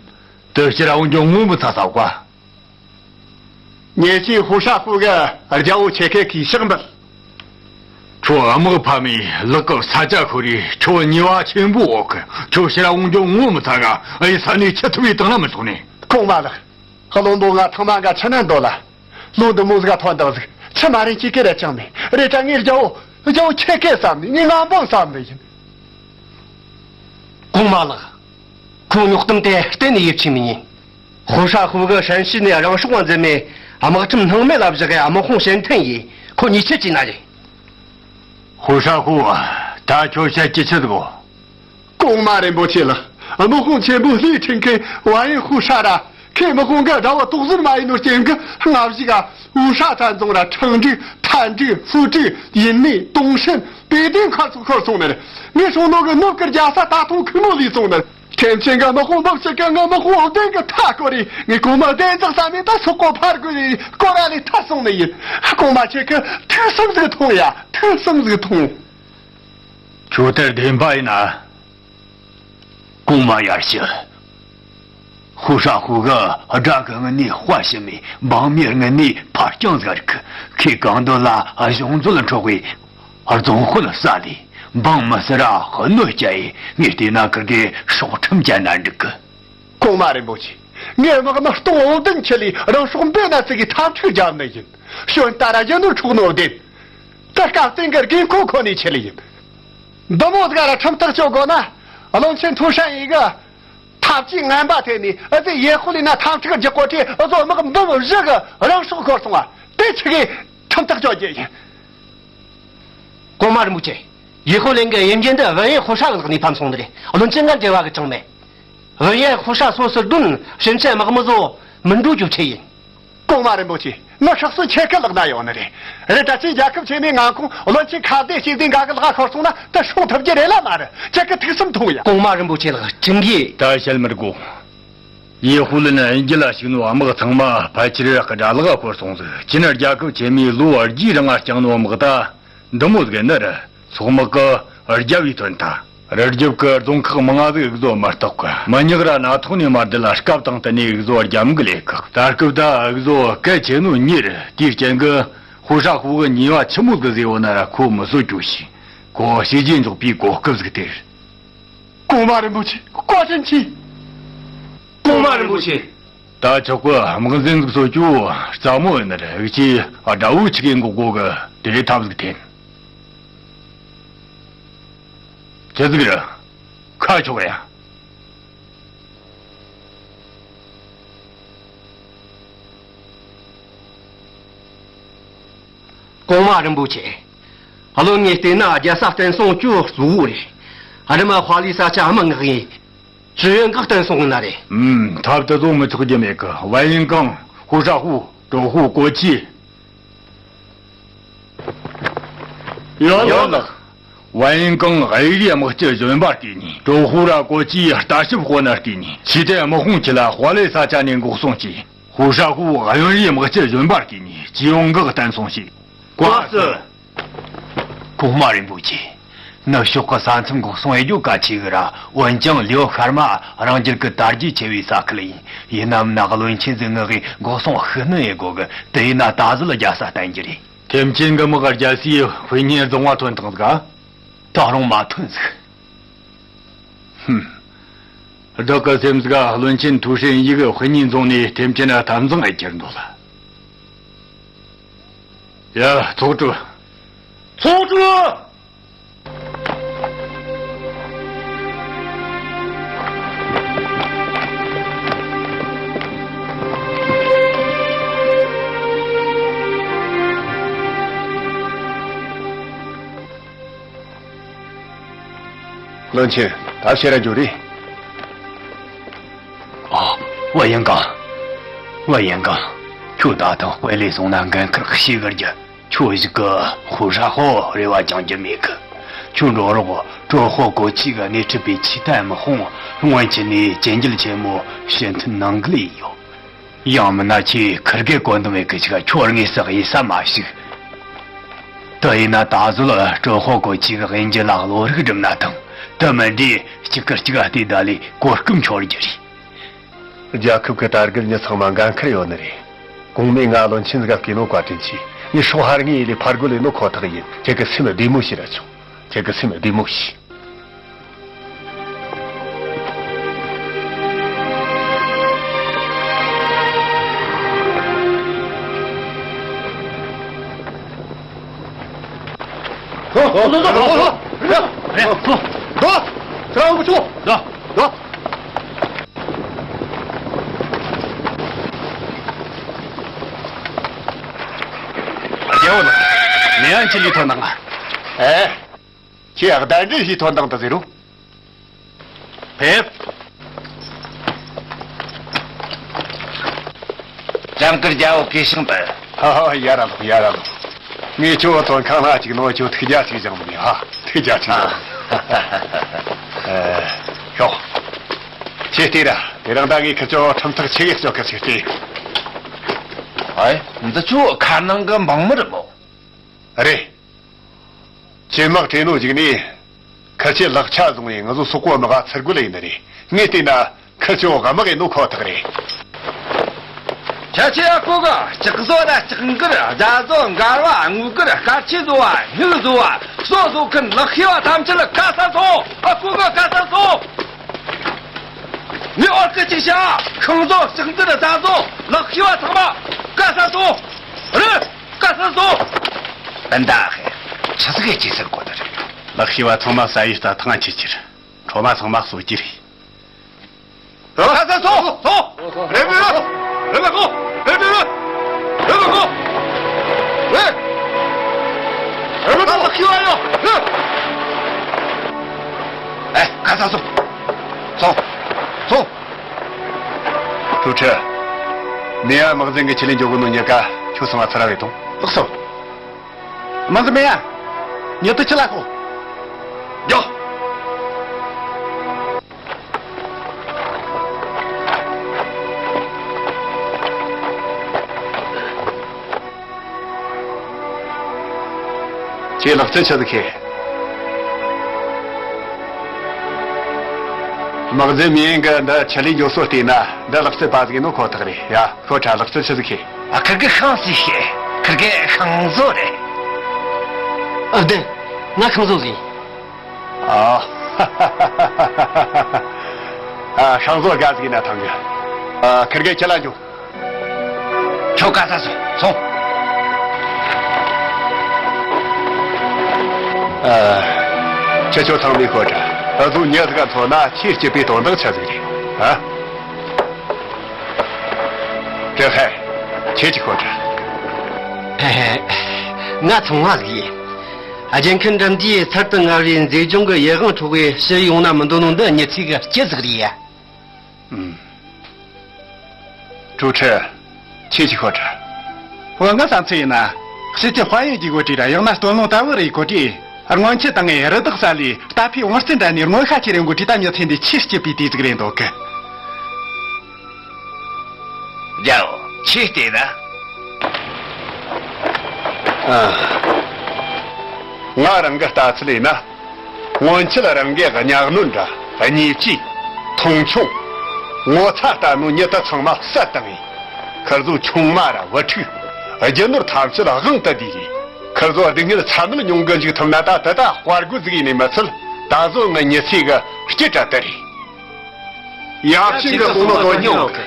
དེ་ཕྱིར་འོང་རྒྱུ་ངོ་མི་ཚ་ས་བ། ཉེ་ཆའི་ཧུ་ཧྲ་ཧུ་གི་རྒྱལ་པོ་ཆེ་ཁེ་གིས་ཕྱག་འབུལ། ཁྱོད་དམག་ཕམ་མེད་ལག་གི་ས་ཆ་ཤོར་རེ་ཁྱོད་ཉེས་པ་ཆེན་པོ་འོག་གི། ཁྱོད་ཕྱིར་འོང་རྒྱུ་ངོ་མི་ཚ་ག། ཨེ་ས་ནས་ཁྱི་ཐུབ་པའི་དང་ན་མི་ཐུག་ནས། གོང་མ་ལགས། བློན་པོ་ང་ཐང་མ་འགའ་ཆི་ན་འདོད་ལ། ལོ་འདི་མོ་ཟིག་ཐོན་བཏང་ཟིག། ཆི་མ་རེད་ཅིག་གི་རེད་ཅང་མེད། རེད་དྲ་ངས་རྒྱལ་པོ་རྒྱལ་པོ་ཆེ་ཁེ་བསམ་ནས་ངས་ང་འབངས་བསམ་ནི་ཡིན། གོང་མ་ལགས། ཁོང་རྙོག་གཏམ་དེ་གཏན་ནས་ཡིད་ཆེས་མི་ཉན། ཧུ་ཧྲ་ཧུ་གི་ཧྲན་ཤི་ནས་རང་སྲོག་འཛིན་མེད་དམག་ཁྲིམས་སྣང་མེད་ལ་བཞག་གི་དམག་དཔུང་ཕྱིར་འཐེན་ཡིས་ཁོ་ཉེས་ཆད་བཅད་ན་རེད། ཧུ་ཧྲ་ཧུ། ད་ཁྱོད་བཤད་ཀྱི་ཆི་ཟིག་གོ། གོང་མ་རིན་པོ་ཆེ་ལགས། དམག་དཔུང་ཆེན་པོའི་ལས་ཁྲིད་མཁན་ཝན་ཡན་ཧུ་ཧྲ་ར་ཁྱེད་དམག་དཔུང་གི་དགྲ་བོ་དོགས་ཟོན་མ་ཡིན་ནོ་རྐྱེན་གྱིས་སྔ་གཞུག་ག་ཝུ་ཧྲ་ཐན་རྫོང་ར་ཁྲང་ཀྲིག་ཐན་ཀྲིག་ཧྥུ་ཀྲིག་ཡིན་ནི་ཏུང་ཧྲན་པེ་ཏིན་མཁར་ཚོ་ཁོར་སོང་ནི་རེད། ངས་སོང་ནོ་གི་ནུབ་ཀྱི་རྒྱལ་ས་ད་ཐོ་ཁུ་མོ་ལས་སོང་ནི་རེད། ཁྲེན་ཆེན་གྱི་དམག་དཔུང་འབུམ་ཞིག་གིས་ངའི་དམག་དཔུང་འོབ་ལྡན་གྱི་མཐའ་བསྐོར་རེ་ངས་གོང་མ་བདེན་འཛིན་བསམ་མེད་ད་སོག་པོ་ཕར་རྒོལ་རེ་སྐོར་ར་ལས་ཐར་སོང་ནི་ཡིན། གོང་མ་ཁྱེད་ཀྱིས་ཐུགས་བསམ་ཟིག་ཐོངས་ཡ། ཐུགས་བསམ་ཟིག་ཐོངས། ཁྱོད་དེར་བདེན་པ་ཡིན་ན། གོང་མ་ཡར་ཞུ། ཧུ་ཧྲ་ཧུ་གི་དགྲ་གི་ངི་ནས་དཔའ་ཞུམ་མེད། འབངས་མིའི་ངི་ནས་ཕར་རྐྱང་ཟིག་རིག་གི། ཁོས་གང་འདོད་ལ་གཞུང་འཛུལ་འཕྲོག་གི། རྫོང་དཔོན་བསད་ལས། འབངས་མི་སེར་ར་གནོད་བསྐྱལ་ཡི། ངས་བལྟས་ན་ཁི་དགེ་སྲོག་ཁྲིམས་ཅན་ན་འགྲིག་གི། གོང་མ་རིན་པོ་ཆེ། ངའི་དམག་མི་སྟོང་འོབ་ལྡན་ཁྲིད་ལས་རང་སྲོག་འབེན་ན་བརྩི་གི་འཐབ་འཁྲུག་རྒྱབ་ནི་ཡིན། ཞོན་ཏ་ར་གཞོན་ནུ་འཕྲོག་ནོ་བདེན། ད་སྐབས་དེང་གི་དགོས་མཁོ་ཁོ་ནའི་ཆེད་ལ་ཡིན། འདི་མོ་ཟིག་ར་ཁྲིམས་ཐག་གཅོད་དགོས་ན། བློན་ཆེན་ཐུའུ་ཧྲན་ཡི་གི་ཐབས་ཇུས་ངན་པ་དེ་ནས་ཨ་ཙི་ཡེ་ཧུ་ལི་ན་འཐབ་འཁྲུག་རྒྱག་གོ་དུས་ཨ་ཙོ་དམག་འབུམ་བཞི་གི་རང་སྲོག་ཤོར་སོང་བ་དེ་ཆི་གི་ཁྲིམས་ཐག་གཅོད་རྒྱུ་ཡིན། གོང་མ་རིན་པོ་ཆེ། ཡེ་ཧུ་ལི་གི་དབྱིན་ཇི་འདི་ཝུན་ཡན་ཧུ་ཧྲ་གི་ལག་ནས་ཕམ་སོང་ནི་རེད། བློན་ཆེན་ང་འབྲེལ་བ་གི་ཅང་མེད། ཝུན་ཡན་ཧུ་ཧྲ་སོ་སོར་དོན་ཕྱིན་ཆད་དམག་མི་བཟོ་མི་འགྲོ་རྒྱུ་ཆེ་ཡིན། གོང་མ་རིན་པོ་ཆེ། ངའི་ཧྲག་སོ་ཁྱེད་ཀི་ལག་ན་ཡོད་ནི་རེད། རེད་ད་ཅི་རྒྱལ་ཁབ་ཆེན་མོའི་མངའ་ཁོངས་བློན་ཆེན་ཁ་བདེ་ལྕེ་བདེ་འགའ་གི་ལག་ཤོར་སོང་ན་ད་སྲུང་ཐུབ་རྒྱུ་རེད་ལ་མ་རེད། ཁྱེད་ཀི་ཐུགས་བསམ་ཐོངས་ཡ། གོང་མ་རིན་པོ་ཆེ་ལགས་ཁྲིམས་འགལ། ད་བཤད་མི་དགོས། ཡེ་ཧུ་ལི་ན་དབྱིན་ཇི་ལ་ཞུགས་ནོ་དམག་ཚང་མ་ཕལ་ཆེར་གི་དགྲ་ལག་ཤོར་སོང་ཟིག་ཅི་ནི་རྒྱལ་ཁབ་ཆེན་མོའི་ལོ་བརྒྱའི་རིང་ང་བསྐྱངས་ནོ་དམག་ད། འདི་མོ་ཟིག་ནི་རེད། སོག་དམག་གི་རྒྱབ་བའི་དོན་ད། རི་རྒྱབ་ཀྱི་རྫོང་ཁག་མང་ང་ཟིག་འུ་ཟོ་མ་གཏོགས་གི། མི་ཉག་ར་ན་ཐོག་ནས་མར་དེ་ལ་སྐབས་དང་བསྟུན་ནས་འུ་ཟོ་རྒྱབ་འགལ་ལས་ཁག་ད་སྐབས་ད་འུ་ཟོ་གལ་ཆེ་ནོ་གཉིས་རེད། དེའི་རྐྱེན་གི་ཧུ་ཧྲ་ཧུ་གི་ཉེས་པ་ཆི་མོ་ཟིག་ཟེར་བོ་ན་ར་ཁོ་མི་བཟོད་རྒྱུ་ཞིག་ཁོ་ཞི་རྒྱས་འཇོག་པའི་གོ་སྐབས་ཟིག་སྟེར། གོང་མ་རིན་པོ་ཆེ་བཀའ་དྲིན་ཆེ། གོང་མ་རིན་པོ་ཆེ། ད་ཆོག་གི། དམག་འཛིན་ཟིག་གསོད་རྒྱུ་སླ་མོ་ཡིན་ནི་རེད། འུ་ཆོས་དགྲ་བོ་ཆི་གེ་འགོག་དགོས་གི་དེའི་ཐབས་ཟིག་འཐེན། ཅི་ཟིག་རེད། ཁ་ཕྱོགས་ཡ། གོང་མ་རིན་པོ་ཆེ། བློན་ངས་བལྟས་ན་རྒྱལ་ས་བརྟན་སྲུང་ཅུང་གཙོ་བོ་རེད། རི་མ་ཧྭ་ལི་ས་ཆ་དམག་འགག་ཡིན། ཅི་ཡོན་འགག་བརྟན་སྲུང་ཡིན་ན་རེད། ཨུམ། ཐབས་དེ་བཟོ་མི་ཆོག་རྒྱུ་མེད་གི། ཝན་ཡིན་ཀང་། ཧུ་ཧྲ་ཧུ། ཀྲོ་ཧུ་ཀོ་ཆི། ཡོད་ལགས། ཝན་ཡིན་ཀང་གཡུ་རིའི་དམག་སྤྱི་གཞོན་པར་བསྐོས་ནས། ཀྲོ་ཧུ་ར་ཀོ་ཆི་ལྟ་ཞིབ་དཔོན་ན་བསྐོས་ནས། ཆི་ཏའི་དམག་དཔུང་ཁྲིད་ལ་ཧྭ་ལེ་ས་ཆ་ནས་འགོག་སྲུང་བྱས། ཧུ་ཧྲ་ཧུ་གཡོན་རིའི་དམག་སྤྱི་གཞོན་པར་བསྐོས་ནས་ཅི་ཡོང་འགག་བརྟན་སྲུང་བྱས། བཀའ་སྩལ། གོང་མ་རིན་པོ་ཆེ། ནུབ་ཕྱོགས་ཀྱི་ས་མཚམས་འགོག་སྲུང་ཡེ་རྒྱུ་གལ་ཆེ་གི་ར། འོན་ཀྱང་ལིའོ་ཤར་མ་རང་རྒྱལ་གྱི་དར་རྒྱས་ཆེ་བའི་ས་ཁུལ་ཡིན། ཡིན་ནམ་ན་བློན་ཆེན་ཟིག་ངག་གི་འགོག་སྲུང་ཤུགས་སྣོན་ཡེ་དགོ་གི། དེ་ཡིན་ན་ད་གཟོད་རྒྱལ་ས་བརྟན་རྒྱུ་རེད། ཐེམ་ཆེན་གི་དམག་རྒྱལ་སའི་དཔེ་རྙིང་རྫོང་བ་ཐོན་བཏང་ཟིག་ད་རུང་མ་ཐོན་ཟིག་ཧུམ། བདག་གི་སེམས་ཟིག་བློན་ཆེན་ཐུའུ་ཧྲེན་ཡིག་དཔེ་རྙིང་རྫོང་ནས་ཐེམ་ཆེན་ལ་འཐབ་འཛིང་ཨེ་ཁྱེར་འདུག་ལ། ཡ། ཚོགས་གྲོལ། ཚོགས་གྲོལ། བློན་ཆེན། ད་ཕྱིར་ར་འགྱོ་རེ། ཨ། ཝ་ཡན་གང་། ཝ་ཡན་གང་། ཁྱོད་ད་ཐེངས་དཔེ་ལས་སོང་ན་འགན་ཁུར་ཞེ་གི་རྒྱུ། ཁྱོད་ཞིག་གི་ཧུ་ཧྲ་ཧོ་རེ་བ་བཅང་རྒྱུ་མེད་གི། ཁྱོད་འགྲོ་རོགས། ཀྲོ་ཧོ་ཀོ་ཆི་གི་སྣེ་ཁྲིད་པའི་ཆི་ཏའི་དམག་དཔུང་སྔོན་ཆད་ནས་གཅན་གྱི་ལྕེ་མོ་ཕྱིར་འཐེན་གནང་གི་ལས་ཡོད། ཡང་མིན་ན་ཁྱེད་ཁིར་གེ་བཀོད་འདོམས་ཡེ་གི་ཞིག་ཁྱོད་དངོས་སུ་གཡུལ་ས་མ་ཞུགས། དེ་ཡིན་ན་ད་གཟོད་ཀྲོ་ཧོ་ཀོ་ཆི་གི་དབྱིན་ཇི་ལ་བློ་རིག་སྒྲིམ་ན་ཐང་། དེ་མིན་དུས་གཅིག་གིས་གཅིག་བལྟས་ད་ལས་གོ་སྐབས་འཆོར་རྒྱུ་རེད། རྒྱལ་ཁབ་ཀྱི་དར་རྒུད་མྱི་ཚང་མ་འགན་ཁུར་ཡོད་ནི་རེད། གོང་མས་ང་བློན་ཆེན་ཟིག་བསྐོས་ནོ་བཀའ་དྲིན་ཆེ། ངས་སྲོག་ཧར་ངེས་ཡིན་ལས་ཕར་རྒོལ་ལས་ནོ་ཁོ་ཐག་ཡིན། ཁྱེད་ཀྱི་སེམས་བདེ་མོ་བྱོས་ར་ཆོག་ཁྱེད་ཀྱི་སེམས་བདེ་མོ་བྱོས། རྒྱལ་བོ་ལགས། མེ་ཨན་ཆི་ལི་ཐོན་དང་། ཨེ། ཁྱེད་གདན་འདྲེན་ཞིག་ཐོན་དང་དུ་ཟེར་རོ། ཕེབས། ལྕམ་སྐུ་རྒྱལ་པོ་གུས་ཕྱག་འབུལ། ཧ་ཧ། ཡར་ལོངས། ཡར་ལོངས། ངས་ཁྱོད་བཙོན་ཁང་ལ་ཅིག་ནོ་ཁྱོད་ཐུགས་རྒྱལ་ཅིག་བཞེངས་མི་ཉན་ཧ། ཐུགས་རྒྱལ་ཅིག་བཞེངས། ཨ། ཨེ། ཤོག་ཁྱེད་ལྟོས་ར། དེ་རིང་ད་ངས་ཁི་ཆོ་ཁྲིམས་ཐག་ཆོད་གི་གཅོད་གི་ཟེར་ཏེ། ཨེ། འདི་ཆོ་མཁར་ནང་གི་འབངས་མི་རེད་མོ། རེད། ཁྱེད་དམག་ཁྲིད་ནོ་ཞིག་ནས། ཁི་ཆོས་ལག་ཆ་བཟུང་བས་ང་ཚོ་སོག་པོ་དམག་ག་ཚུར་རྒོལ་ཡིན་ནི་རེད། ངས་བལྟས་ན་ཁི་ཆོ་དམག་ཡིན་ནོ་ཁོ་ཐག་རེད། ཁྱེད་ཆོས་ཨ་ཁུ་གི་ལྕགས་བཟོ་ར་ལྕགས་འགུལ། རྫ་བཟོ་འགལ་བ། དངུལ་སྒུར་དཀར་ཆས་བཟོ་བ། སྨྱུག་བཟོ་བ། སོ་བཟོ་མཁན་ལག་ཤེས་པ་ཐམས་ཅད་ག་ས་སོང་། ཨ་ཁུ་གི་ག་ས་སོང་། ངས་ཨོ་སྐད་ཅིག་བྱ། ཤིང་བཟོ། ལྕགས་འགུལ། རྫ་བཟོ། ལག་ཤེས་པ་ཚང་མ་ག་ས་སོང་། རེད། ག་ས་སོང་། སྤུན་ཟླ་ཧེ། ཆི་ཟིག་གི་ཅི་ཟེར་གོ་ནི་རེད། ལག་ཤེས་པ་ཚང་མ་ས་ཡི་རྩྭ་ཐང་ཆི་ཁྱེར། ཁྲོ་མ་ཚང་མ་གསོད་རྒྱུ་རེད། ག་ས་སོང་། སོང་། རེད་མི་རེད། རེད་མི་གོ། རེད་མི་རེད། རེད་མི་གོ། རེད། རེད་མི་གོ། ལག་ཤེས་པ་ཡོད། རེད། ཨེ། ག་ས་སོང་། སོང་། སོང་། ཀྲུའུ་ཁྲི། མེ་ཡ་དམག་འཛིན་གྱི་ཁྲིད་ལས་འཇོག་གི་ནོ་ཉེ་ཀ་ཁྱོད་སོང་ང་ཚུར་ར་བས་ཐོངས། ལགས་སོ། དམག་འཛིན་མེ་ཡ། ཉེ་དུ་ཁྲིད་ལ་ཤོག་ཡོ། ཁྱེད་ལག་རྩལ་ཆི་ཟིག་ཤེས། དམག་འཛིན་མེ་ཡིན་གི་འདི་ཆི་ལི་འགྱོ་སོ་བལྟས་ན་འདི་ལག་རྩལ་པ་ཟིག་ཡིན་ནོ་ཁོ་ཐག་རེད་ཡ། ཁོ་ཁྲ་ལག་རྩལ་ཆི་ཟིག་ཤེས། ཨ། ཁིར་གི་ཤིང་ཟིག་ཤེས། ཁིར་གི་ཤིང་བཟོ་རེད། ཨ། བདེན། ང་ཤིང་བཟོ་ཟིག་ཡིན། ཨ། ཨ། ཤིང་བཟོ་དགའ་ཟིག་ཡིན་ན་ཐང་གི། ཨ། ཁིར་གི་ཁྱེད་ལ་འགྱོ། ཁྱོད་ག་ས་སོང་། སོང་། ཨ། ཁྱེད་ཆོ་ཚང་མས་ཤོད་དྲ། ཨ་ཚོ་མྱི་ཟིག་ག་མཚོན་ན་ཆེས་སྐྱིད་པའི་དོན་དག་ཆི་ཟིག་རེད། ཨ། ཀྲེ་ཧའེ། ཁྱེད་ཀྱིས་ཤོད་དྲ། ཧེ་ཧེ། ང་ཚོང་བ་ཟིག་ཡིན། རྒྱལ་ཁབ་འགྲིམ་དུས་ཚུལ་དང་མངའ་བའི་མཛེས་ལྗོངས་ཀྱི་ཡིད་དབང་འཕྲོག་པའི་ཕྱིར་ཡོང་ན་མི་འདོད་ནོ་འདི་མྱི་ཚེ་གི་སྐྱིད་ཟིག་རེད་ཡ། ཨུམ། ཀྲུའུ་ཁྲི། ཁྱེད་ཀྱིས་ཤོད་དྲ། བུ་ང་བསམ་ཚུལ་ཡིན་ན། ཕྱི་རྒྱལ་དཔལ་ཡོན་གྱི་སྒོ་དྲིས་ར་ཡང་ན་སྟོན་ལོང་ལྟ་བུ་རེ་སྒོ་དྲིས། སྔོན་ཆད་དང་ངས་རི་དྭགས་ས་ལས་རྟ་ཕོའི་བང་རྩལ་འདྲ་ནས་སྔོན་ཤ་ཁྱེར་ཡོང་གི་དྲིས་ད་མྱི་ཚེ་འདི་ཆེས་སྐྱིད་པའི་དུས་ཟིག་རེད་འདོད་གི། རྒྱལ་པོ་ཁྱེད་བལྟས་ན། ཨ། ང་རང་གི་ལྟ་ཚུལ་ཡིན་ན། སྔོན་ཆད་རང་གི་གཉའ་གནོན་འདྲ་གཉིས་ཀྱིས་མཐོང་ཆུང་། ངོ་ཚ་ལྟ་ནོ་མྱི་དེ་ཚང་མ་བསད་བཏང་ཡིན། ཁིར་ཚོ་ཆུང་མ་ར་བུ་ཕྲུག་རྒྱུ་ནོར་ཐམས་ཅད་དབང་དུ་བསྡུས་རེད། ཁིར་ཚོ་སྡུག་བསྔལ་ཚ་ནད་མྱོང་གི་འཇུག་ཐུབ་ན་ད་དེ་ད་དཔའ་རྒོད་ཟིག་ཡིན་ནི་མི་ཚད། ད་གཟོད་ངའི་མྱི་ཚེ་གི་སྐྱིད་དྲ་དེ་རེད། ཡབ་ཆེན་གྱི་དགོངས་ནོ་དོན་སྙིང་ཡོད་གི།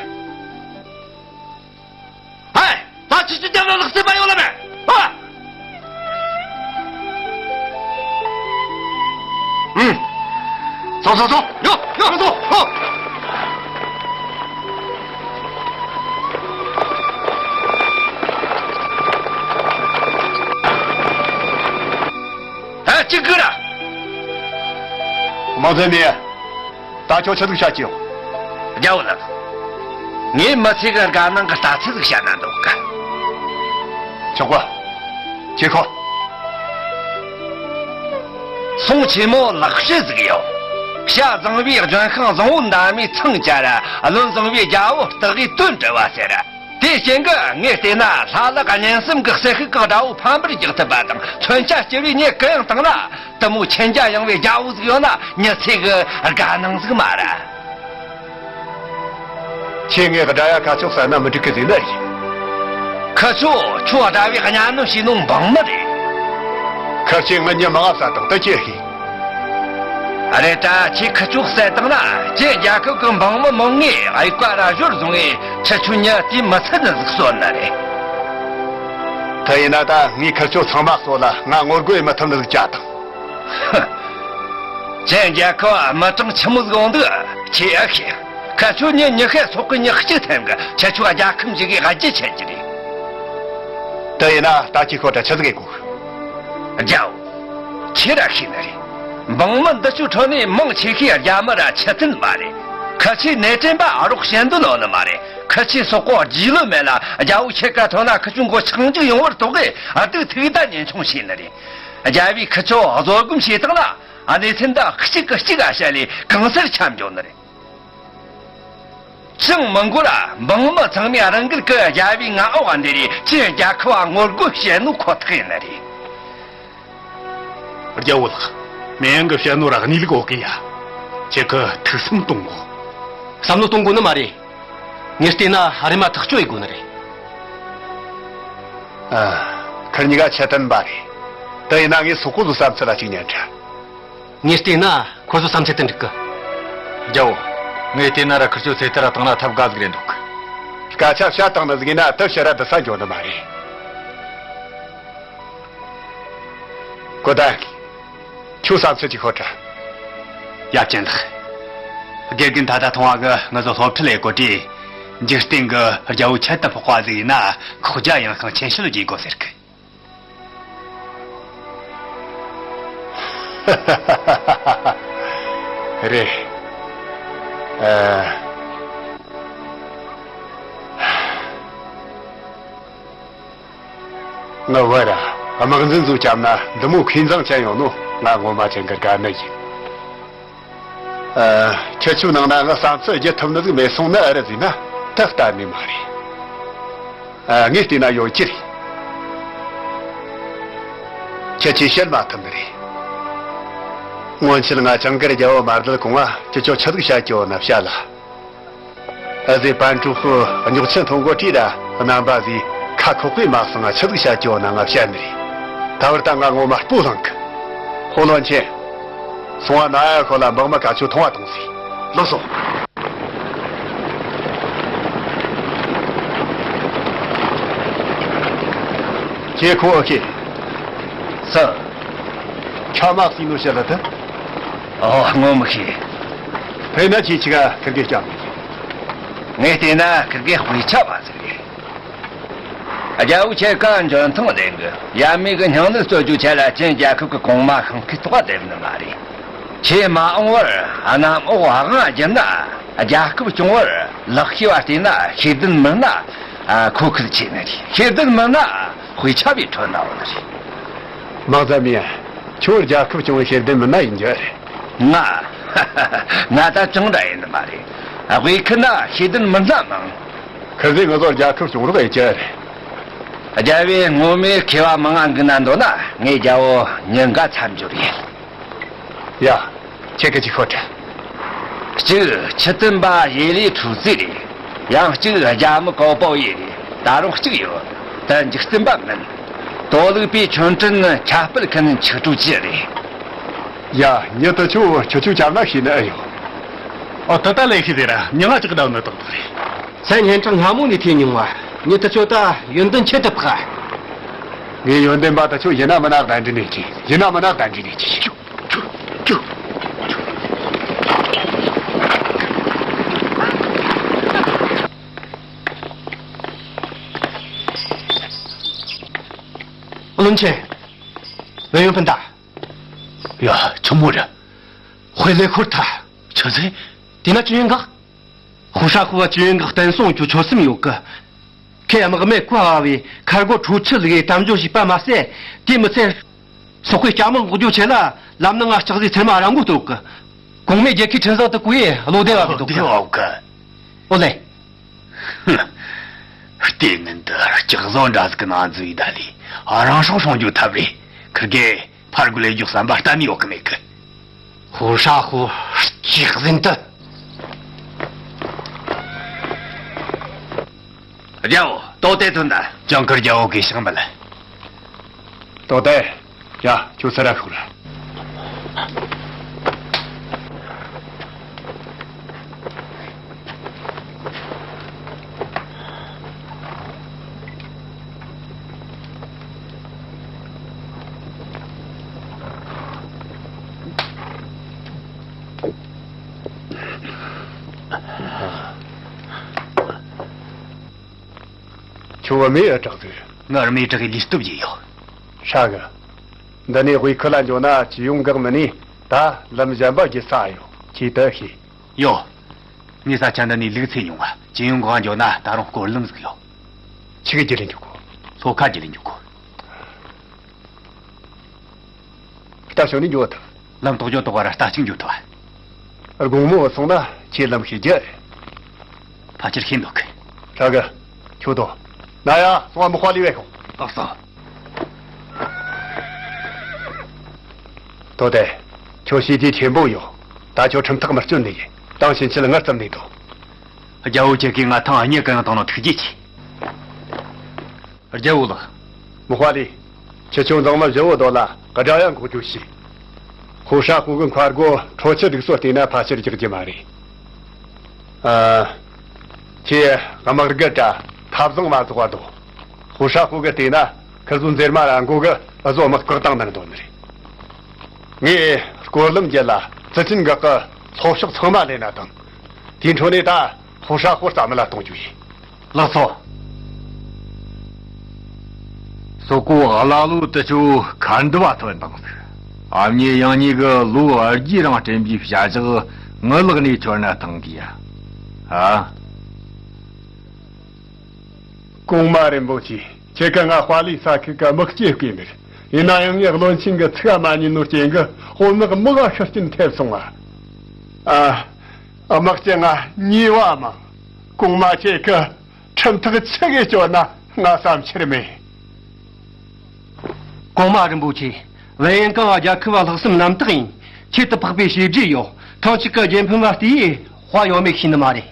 ཧེ། ད་ཁྱེད་ཀྱི་རྒྱབ་ལ་ལག་རྩལ་པ་ཡོད་ལ་མེད། ཧ། ཨུམ། སོང་སོང་སོང་། ཡོ་ཡོ་སོང་སོང་། ཧོ། ཧེ། ཅི་གི་ར། མང་ཚེ་མེད། ད་ཁྱོད་ཆི་ཟིག་བཤད་ཀྱི་ཡོད། རྒྱལ་པོ་ལགས། ངས་མི་ཚེ་གི་དགའ་སྣང་གི་ལྟ་ཚུལ་ཟིག་བཤད་ན་འདོད་གི། ཆོག་གོ། ཁྱེད་ཁོ། སོང་ཆེན་མོ་ལག་ཤེས་ཟིག་ཡོད། བྱ་བཟང་བའི་ལྗོན་ཤིང་བཟང་བོ་འདབ་མའི་ཚང་བཅད། བློན་བཟང་བའི་རྒྱལ་པོ་སྟག་གི་དོན་བྲི་བ་ཟེར། དེའི་རྐྱེན་གྱིས་ངས་བལྟས་ན་ལྷ་ལག་གཉན་གསུམ་གྱི་ཟིལ་ཤུགས་ཀྱི་དགྲ་བོ་ཕམ་པར་རྒྱག་ཐུབ་པ་དང་མཚོན་ཆ་སྐྱེལ་བའི་ཉེས་གུ་ཡངས་བཏང་ན། དེ་མོ་མཁྱེན་རྒྱ་ཡངས་པའི་རྒྱལ་པོ་ཟིག་ཡོད་ན་མྱི་ཚེ་གི་དགའ་སྣང་ཟིག་མ་རེད། ཁྱེད་ངའི་དགྲ་ཡ་ཁ་ཕྱོགས་ཟ་ན་མི་འགྲིག་གི་ཟིག་ནི་ཡིན། ཁི་ཆོ་ཁྱོད་དགྲ་བོའི་གཉའ་གནོན་བྱས་ནོ་འབངས་མི་རེད། ཁི་ཆོས་ངའི་མྱི་མང་ང་བསད་བཏང་། དེ་ཁྱེད་ཤེས། རེད་དྲ། ཁྱེད་ཁི་ཆོ་བསད་བཏང་ན་ཁྱེད་རྒྱལ་ཁབ་ཀྱི་འབངས་མི་མང་ངས་གཡུག་པ་ར་ཞོར་བཟུང་ངས་ཁྱེད་ཆོའི་མྱི་དེ་མི་ཚེ་ནི་ཟིག་གསོད་ནི་རེད། དེ་ཡིན་ན་ད་ངས་ཁི་ཆོ་ཚང་མ་གསོད་ལ་ང་ངོ་རྒོལ་མི་ཐུབ་ནི་ཟིག་བྱ་དང་། ཧི། ཅན་རྒྱལ་ཁབ་མི་གྲངས་ཆི་མོ་ཟིག་ཡོང་འདུག་ཁྱེད་ཨེ་ཤེས། ཁི་ཆོ་མྱི་ཉི་ཤུ་སོག་གི་མྱི་གཅིག་ཐེམ་གི་ཁྱེད་ཆོ་རྒྱལ་ཁམས་ཞིག་གི་རྒྱུ་ཆད་ཀྱི་རེད། དེ་ཡིན་ན་ད་ཁྱེད་ཁོ་ད་ཆི་ཟིག་ཡེད་དགོས། རྒྱལ་པོ། ཁྱེད་ར་ཤེས་ནི་རེད། འབངས་མི་འདི་ཚོའི་ཁྲོད་ནས་མང་ཆེ་ཤོས་རྒྱ་མི་ར་ཆི་ཏན་མ་རེད། ཁི་ཆོའི་ནེ་ཀྲེན་པ་རོགས་བྱེད་འདོད་ཡོད་ནི་མ་རེད། ཁི་ཆོའི་སོག་པོ་རྗེས་ལོ་མེད་ལ་རྒྱལ་པོ་ཁྱེད་ཀ་ཐོན་ན་ཁི་ཆོའི་མགོ་ཆག་འཇིག་ཡོང་བར་དོགས་གི་སྡུག་ཐུག་ད་ཉེན་ཆུང་བྱས་ནི་རེད། རྒྱལ་པོས་ཁི་ཆོ་བཟོད་སྒོམ་བྱས་བཏང་ན་གནས་ཚུལ་འདི་གཅིག་གི་གཅིག་ག་བཤད་ལས་གང་སར་ཁྱབ་འགྱོ་ནི་རེད། ཅང་མི་འགོར་ར་འབངས་མི་ཚང་མས་རང་འགུལ་གྱིས་རྒྱལ་པོའི་མངའ་འོག་འདི་རེད་ཅིན་རྒྱལ་ཁབ་བ་ངོ་རྒོལ་བྱེད་ནོ་ཁོ་ཐག་ཡིན་ནི་རེད། རྒྱལ་བོ་ལགས། མེ་ཡང་གི་བཤད་ནོ་ར་གནས་ལུགས་འོག་གི་ཡ། ཁྱེད་ཀྱི་ཐུགས་བསམ་གཏོང་དགོ། བསམ་བློ་གཏོང་དགོ་ནི་མ་རེད། ངས་བལྟས་ན་ཧ་རི་མ་ཐག་གཅོད་ཡེད་དགོ་ནི་རེད། ཨ། ཁིར་གཉིས་ཀ་ཆི་ཏན་པ་རེད། དེ་ཡིན་ན་ངས་སོག་པོ་ཚོའི་བསམ་ཚུལ་ལ་གཅིག་ཉན་དྲ། ངས་བལྟས་ན་ཁོ་ཚོ་བསམ་ཚུལ་དེ་འགྲིག་གི། རྒྱལ་བོ། ངས་བལྟས་ན་ར་ཁིར་ཆོ་ཚེ་ཐར་ར་བཏང་ན་ཐབས་དགའ་ཟིག་རེད་འདུག། སྐད་ཆ་བཤད་བཏང་ནི་ཟིག་ཡིན་ན་དེ་ཕྱིར་ར་དེ་ས་འགྱོ་ནི་མ་རེད། གོ་ད། ཁྱོད་བསམ་ཚུལ་ཅིག་ཤོད་དྲ། ཡབ་ཆེན་ལགས། དགེ་རྒན་ད་ལྟ་མཐོང་བ་གི་ང་ཚོ་སློབ་ཁྲིད་ལས་གོ་དུས། འཇིག་རྟེན་གི་རྒྱལ་པོ་ཁྱད་དུ་འཕགས་པ་ཟིག་ཡིན་ན་ཁོག་རྒྱ་ཡངས་ཤིང་ཆེ་ཤོས་ལ་བརྗེ་དགོས་ཟེར་གི། རེད། ཨ། ངའི་བུ་ར་དམག་འཛིན་ཚོ་བྱམས་ན་འདི་མོ་མཁས་མཛངས་ཅན་ཡོང་ནོ་ང་ངོ་མ་ཅན་གི་དགའ་ནི་ཡིན། ཨ། ཁྱེད་ཆོའི་ནང་ན་ངའི་བསམ་ཚུལ་བརྗེད་ཐུབ་ནི་ཟིག་མེད་སོང་ནི་ཨེ་རེད་ཟེར་ན་དེ་གཏན་ནས་མ་རེད། ཨ། ངས་བལྟས་ན་ཡོད་ཀྱི་རེད། ཁྱེད་ཆོས་བཤད་མ་ཐུབ་ནི་རེད། སྔོན་ཆད་ང་ཅང་གིར་རྒྱལ་བོ་མ་བསྡད་གོང་ང་ཁྱེད་ཆོ་ཆི་ཟིག་བཤད་ཀྱི་ཡོད་ན་བཤད་ལ། ཨ་ཟེ་པན་ཀྲུའུ་ཧྥུ་རྙོག་ཆེན་ཐོན་གོ་དུས་ར་རྣམ་པ་ཟིག་ཁ་ཁོག་པས་མ་གསང་ང་ཆི་ཟིག་བཤད་ཀྱི་ཡོད་ན་ང་བཤད་ནི་རེད། ད་བར་ད་ང་ངོ་མ་སྤོ་ལངས་གི། ཧོ་བློན་ཆེན། སོང་བ་ན་ཡ་ཤོད་ལ་འབངས་མི་ཁ་ཆོ་མཐོང་བ་གཏོང་ཟིག། ལགས་སོ། ཁྱེད་ཁོ་ཨ་ཁེ། སུ། ཁྲ་མ་སྲིད་ནོ་བཤད་ལ་ད། ཨོ་ངོ་མི་ཤེས། དཔེར་ན་ཁྱེད་ཆི་ག་ཁིར་གེ་སྐྱབས། ངས་བལྟས་ན་ཁིར་གེ་དཔེ་ཆ་མ་ཟིག་རེད། རྒྱལ་བོ་ཁྱེད་ཀ་འཇོན་ཐང་ལྡན་གི། ཡབ་མེས་གི་སྙིང་ནད་གསོ་རྒྱུ་ཆེད་ལ་ཅིན་རྒྱལ་ཁབ་གི་གོང་མ་ཤིང་རྟའི་ཐོག་བསྡད་ནི་མ་རེད། ཁྱེད་མ་འོངས་བར་གནམ་འོག་དབང་བསྒྱུར་ན་རྒྱལ་ཁབ་སྐྱོང་བར་ལག་ཤེས་བ་བལྟས་ན་ཤེས་ལྡན་མི་སྣ་ཁོ་ཁུར་ཆེ་ནི་རེད། ཤེས་ལྡན་མི་སྣ་དཔེ་ཆ་བའི་ཁྲོད་ན་ཡོད་ནི་རེད། དམག་ཟམ་ཡ། ཁྱོད་རྒྱལ་ཁབ་སྐྱོང་བའི་ཤེས་ལྡན་མི་སྣ་ཡིན་རྒྱུ་རེད། ང་། ང་ད་ཅང་འདྲ་ཡིན་ནི་མ་རེད། དབུས་ཁུལ་ན་ཤེས་ལྡན་མི་སྣ་མང་། ཁི་ཟིག་ང་ཚོར་རྒྱལ་ཁབ་སྐྱོང་རོགས་ཡེད་རྒྱུ་རེད། རྒྱལ་བོས་ངོ་མས་མཁས་པ་མང་ང་འགུག་ན་འདོད་ན་ངས་རྒྱལ་བོ་ཉིན་འགའ་མཚམས་སྦྱོར་ཡིན། ཡ། ཁྱེད་ཀྱིས་ཅིག་ཤོད་དྲ། གཅིག་ཆི་ཏན་པ་ཡེ་ལི་ཁྲུའུ་ཙི་རེད། ཡང་གཅིག་རྒྱ་མི་ཀའོ་པའོ་ཡེ་རེད། ད་རུང་གཅིག་ཡོད། ད་འཇིག་རྟེན་པ་མིན། དོ་ལུགས་པའི་ཆོན་ཀྲིན་ཁྱབ་སྤེལ་མཁན་ཆི་ཀྲུའུ་ཅི་རེད། ཡ། མྱི་དེ་ཆོ་ཁྱོད་ཆོ་བྱམས་ན་ཤེས་ནི་ཨེ་ཡོད། ཨོ་ད་ལྟ་ལས་ཤེས་ཟེར་ར་མྱི་ང་ཅིག་གདའ་ནི་ཏག་ཏག་རེད། སེམས་སྙན་གྲགས་སྔ་མོ་ནས་ཐོས་མྱོང་བ། མྱི་དེ་ཆོ་ད་ཡོན་ཏན་ཁྱད་དུ་འཕགས། ངས་ཡོན་ཏན་པ་དེ་ཆོ་ཡིན་ན་མིན་ན་གདན་འདྲེན་ནས་ཀྱི་ཡིན་ན་མིན་ན་གདན་འདྲེན་ནས་ཀྱི། བློན་ཆེན། ཝེ་ཡོན་ཕིན་ད། ཡ། ཆི་མོ་རེད། དཔེ་ལས་ཤོར་ཐལ། ཆི་ཟེར། དེ་ན་ཅི་ཡོང་ག། ཧུ་ཧྲ་ཧུ་བ་ཅི་ཡོང་ག་བསྟན་སྲུང་རྒྱུ་ཆོད་སེམས་ཡོད་གི། ཁོས་དམག་མི་ཀུ་ཧ་བའི་མཁར་སྒོ་ཁྲུའུ་ཆི་ལི་གའི་དམ་འཇོག་བྱས་པ་མ་ཟད། དེ་མི་ཚད། སོག་པོའི་སྐྱ་དམག་འགོག་རྒྱུ་ཆེད་ལ་ལམ་ནང་ང་ལྕགས་ཟིག་ཚེར་མ་ར་མགོ་གཏོགས་གི། གོང་མའི་རྒྱལ་ཁའི་འཕྲིན་བཟང་དུ་བཀོལ་ཡས་བློ་བདེ་བ་གི་འདུག་གི། བློ་བདེ་བ་གི། ཨོ་ལེ། ཧུ། ལྟས་ངན་འདི་ལྕགས་བཟོ་འདྲ་ཟིག་གི་ནང་འཛུལ་ཡི་ད་ལི། རང་སྲོག་སྲུང་རྒྱུ་ཐབས་རེད། ཁིར་གེ་ཕར་རྒོལ་ལས་རྒྱུག་བསམ་པ་གཏན་ནས་ཡོད་གི་མེད་གི། ཧུ་ཧྲ་ཧུ། སྐྱག་ཟིན་དུ། རྒྱལ་བོ། ཏོ་ཏེ་ཐོན་ད། ཅང་ཀིར་རྒྱལ་བོ་གིས་ཤིང་མེད། ཏོ་ཏེ། ཡ། ཁྱོད་ས་ར་ཤོག་ར། ཁྱོད་རྨས་ཨེ་དྲག་ཟིག། ང་རྨས་དྲག་གི་ལུས་སྟོབས་ཡིན་ཡོད། ཧྲ་གི། འདི་ནས་དབུས་ཁུལ་ལ་འགྱོ་ན་ཅི་ཡོང་འགག་མི་ནི། ད་ལམ་གཞན་པ་བརྒྱུད་ས་ཡོད། ཁྱེད་དུ་ཤེས། ཡོད། ངས་ས་ཆ་འདི་ནས་ལུག་འཚོས་མྱོང་བ། ཇི་ཡོང་གང་འགྱོ་ན་ད་རུང་སྐོར་ལམ་ཟིག་ཡོད། ཆི་གི་བརྒྱུད་ལས་འགྱོ་དགོས། ལྷོ་ཁ་བརྒྱུད་ལས་འགྱོ་དགོས། རྟ་ཞོན་ནས་འགྱོ་ཐུབ། ལམ་དོག་འགྱོ་དོག་བར་རྟ་གཅིག་འགྱོ་ཐུབ། དགོང་མོ་སོང་ན་ཁྱེད་ལམ་ཤེས་རྒྱུ། ཕལ་ཆེར་ཤེས་འདུག་གི། ཧྲ་གི། ཁྱོད་དོ། ན་ཡ་སོང་བ་མི་དཔའ་ལི་བས་ཤོག་ཨ་སོ། དོ་དེ། ཁྱོད་ཤེས་རྒྱུ་ཆེན་པོ་ཡོད། ད་ཁྱོད་ཁྲིམས་ཐག་མི་གཅོད་ནི་ཡིན། དང་ཕྱིན་ཆད་ངར་ཙམ་ནས་དོ། རྒྱལ་བོ་ཁྱེད་ཀྱིས་ང་ཐང་གཉིད་གང་ཡང་བཏང་ན་ཐུགས་རྗེ་ཆེ། རྒྱལ་བོ་ལགས། མི་དཔའ་ལི། ཁྱེད་ཆོ་མཛངས་མ་བཞི་བོ་དོ་ལ་དགྲ་ཡང་འགོག་རྒྱུ་ཞིག་ཧུ་ཧྲ་ཧུ་གི་མཁར་སྒོ་ཁྲོ་ཆུ་སྡུག་སོ་བལྟས་ན་ཕལ་ཆེར་རྒྱག་རྒྱུ་མ་རེད། ཨ། ཁྱེད་དམག་སྒར་དྲ་ཐབ་བཟང་མ་རྫོགས་པ་དོ། ཧུ་ཧྲ་ཧུ་གི་བལྟས་ན་ཁི་བཟོ་འཛེར་མ་ར་མགོ་གི་བཟོ་དམག་བཀག་བཏང་ནར་འདོད་ནི་རེད། ངས་སྐོར་ལམ་བརྒྱད་ལ་ཙི་ཅིན་འགག་གི་ཚོ་ཕྱོགས་ཚང་མ་ལེན་ན་དང་། དེའི་འཕྲོ་ནས་ད། ཧུ་ཧྲ་ཧུ་རྩ་མེད་ལ་གཏོང་རྒྱུ་ཡིན། ལགས་སོ། སོ་ཀོ་ཀླ་ཀློ་དེ་ཆོ་ཁ་འདུ་བ་ཐོན་དང་ཟིག་ཨ་མྱེས་ཡང་མྱེས་གི་ལོ་བར་རྒྱུའི་རིང་སྤྲིན་པའི་བྱ་གཞག་ངའི་ལག་ནས་ཆོར་ན་ཐང་གི་ཡ། ཨ། གོང་མ་རིན་པོ་ཆེ། ཁྱེད་ཀ་ང་དཔའ་ལི་ས་ཁུལ་གི་དམག་སྤྱི་བསྐོས་མེད། ཡིན་ན་ཡང་ངས་བློན་ཆེན་གི་ཚིག་མ་ཉན་ནོ་རྐྱེན་གི་དཔོན་དམག་མི་ལ་ཤི་རྐྱེན་ཐེབས་སོང་ང་། ཨ། དམག་སྤྱི་ང་ཉེས་པ་མང་། གོང་མ་ཁྱེད་ཀྱི་ཁྲིམས་ཐག་ཆི་གིས་གཅོད་ན་ང་བསམ་འཆར་མེད། གོང་མ་རིན་པོ་ཆེ། ཝན་ཡན་ཀང་རྒྱལ་ཁབ་ལྷག་བསམ་རྣམ་དག་ཡིན། ཁྱད་དུ་འཕགས་པའི་བྱས་རྗེས་ཡོད། ཐང་ཅིག་གི་རྒྱལ་ཕམ་ལ་བལྟས་ཡེ་དཔའ་ཡོད་མེད་ཤེས་ནི་མ་རེད།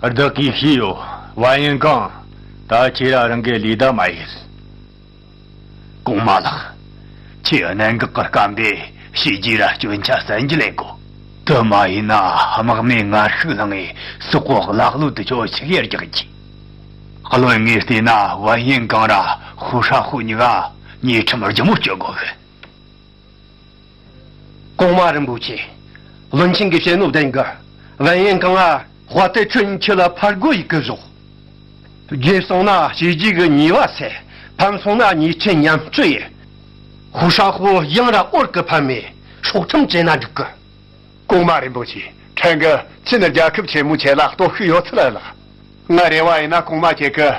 བདག་གིས་ཤེས་ཡོད། ཝན་ཡན་ཀང་། ད་ཁྱེད་ར་རང་གི་ལས་ད་མ་ཡིན། གོང་མ་ལགས། ཁྱེད་གནད་འགག་གི་སྐབས་འདི་བྱས་རྗེས་ར་སྐྱོན་ཆ་བཙལ་རྒྱུ་ལས་དགོས། དེ་མ་ཡིན་ན་དམག་མིའི་ངར་ཤུགས་ལངས་ངེ་སོག་པོ་ཀླ་ཀློ་དེ་ཆོ་ཆི་གེར་རྒྱག་གི། བློན་ངས་བལྟས་ན་ཝན་ཡན་ཀང་ར་ཧུ་ཧྲ་ཧུ་གཉིས་ཀ་ཉེས་ཁྲིམས་རྒྱུ་མོ་གཅོད་དགོས་གི། གོང་མ་རིན་པོ་ཆེ། བློན་ཆེན་གྱིས་བཤད་ནོ་བདེན་གི། ཝན་ཡན་ཀང་ང་དཔའ་རྟུལ་ཁྱོད་ཁྱེད་ལ་ཕར་རྒོལ་ཡི་གི་བཟོ། རྒྱལ་སོང་ན་བྱས་རྗེས་གི་ཉེས་པ་སེལ། ཕམ་སོང་ན་ཉེས་ཆད་མཉམ་སྤྱོད་ཡེ། ཧུ་ཧྲ་ཧུ་ཡང་ར་འོར་གི་ཕམ་མེ་སྲོག་ཁྲིམས་བཅད་ན་འགྲིག་གི། གོང་མ་རིན་པོ་ཆེ། ཕྲན་གི་ཅི་ནི་རྒྱལ་ཁབ་ཆེན་མོ་ཆེ་ལ་སྟོབས་ཤུགས་ཡོད་ཚུལ་ལ་ལགས། ང་རེ་བ་ཡིན་ན་གོང་མ་ཁྱེད་ཀྱི་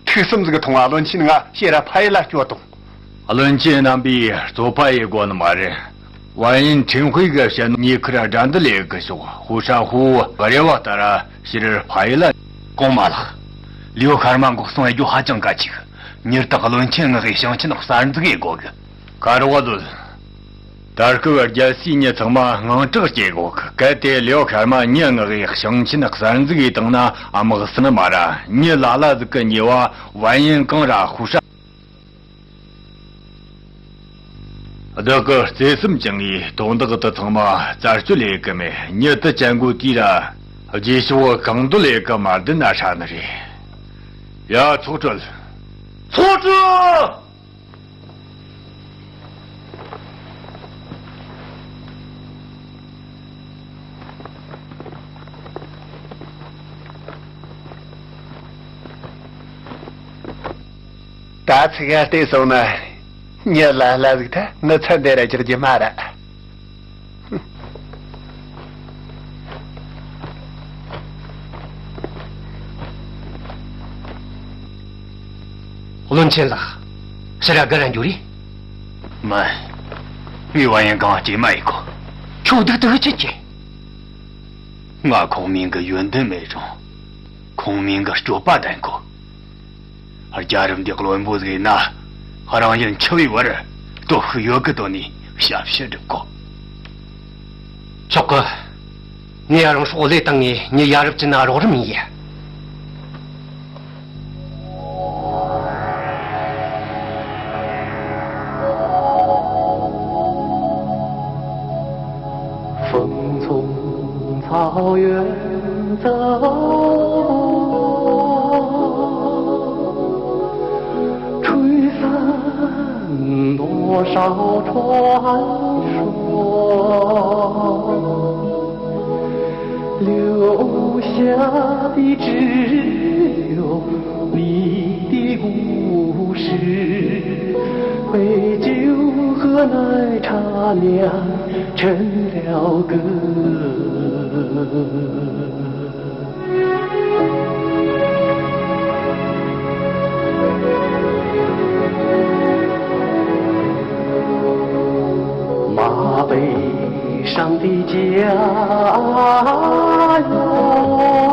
ཐུགས་སེམས་ཟིག་ཐོང་བ་བློན་ཆེན་ང་ཤེས་ར་ཕ་ཡི་ལ་སྐྱོ་དང་། བློན་ཆེན་རྣམ་པའི་རྩོད་པ་ཡི་དགོ་ནི་མ་རེད། ཝན་ཡིན་ཁྲིན་ཧུའེ་གི་བཤད་ཉེ་ཁར་དགྲ་འདུལ་ལས་གི་ཤོག་ཧུ་ཧྲ་ཧུ་རེ་བ་ལྟར་ཕྱིར་ཕ་ཡི་ལ། གོང་མ་ལགས། ལིའུ་ཤར་མ་འགོག་སྲུང་ཡེ་རྒྱུ་ཧ་ཅང་གལ་ཆེ་གི། མྱུར་དག་བློན་ཆེན་ངག་གི་ཞིང་ཆེན་གསར་འཛུགས་ཡེ་དགོ་གི། ཁ་རོག་བ་ལོད། ད་སྐབས་རྒྱལ་སའི་མྱི་ཚང་མ་དངངས་སྐྲག་སྐྱེ་གོ་གལ་ཏེ་ལིའོ་ཤར་མ་མྱི་མངགས་ཡེ་ཞིང་ཆེན་གསར་འཛུགས་ཡེ་བཏང་ན་དམག་སྲིད་མ་ར་མྱི་ལ་ལ་ཟིག་གི་ཉེ་བ་ཝན་ཡན་གང་ར་ཧུ་ཧྲ། བདག་གི་བརྩེ་སེམས་ཅན་ངས་དོན་དག་དེ་ཚང་མ་རྩད་གཅོད་ལས་གི་མེད། མྱི་དེ་ཅན་གོ་དུས་ར་རྗེས་ཕྱོགས་གང་འདོད་ལས་གི་མ་བདེན་ན་ཧྲ་ནི་རེད། ཡ་ཚོགས་གྲོལ། ཚོགས་གྲོལ། ད་ཚིག་ཡར་བལྟས་སོང་ན་མྱི་ལ་ལ་ཟིག་ད་ངི་ཚ་འདི་ར་རྒྱག་རྒྱུ་མ་ར། བློན་ཆེན་ལགས། ཕྱིར་ར་ག་ར་འགྱོ་རེད། མིན། ངས་ཝན་ཡན་གང་སྐྱེས་མ་ཡིན་གོ། ཁྱོད་སྡུག་ཏུ་ཆི་ཆེ། ང་ཁོང་མིང་གི་ཡོན་ཏན་མེད་རུང་། ཁོང་མིང་གི་སྤྱོད་པ་ལྡན་གོ། རྒྱལ་རབས་འདི་བློན་པོ་ཟིག་ཡིན་ན། རང་ཡུལ་འཆི་བའི་བར་སྟོབས་ཤུགས་ཡོད་གི་དོན་ནི་ཞབས་ཕྱི་སྒྲུབ་གོ། ཆོག་གི། ངས་རང་སྲོག་བློས་བཏང་ངས་མྱི་ཡ་རབས་ཀྱི་ན་རོགས་རམ་ཡིན། 风从草原走过，吹散多少传说，留下的只有你的故事，陪酒喝来他娘成了个。马背上的家园。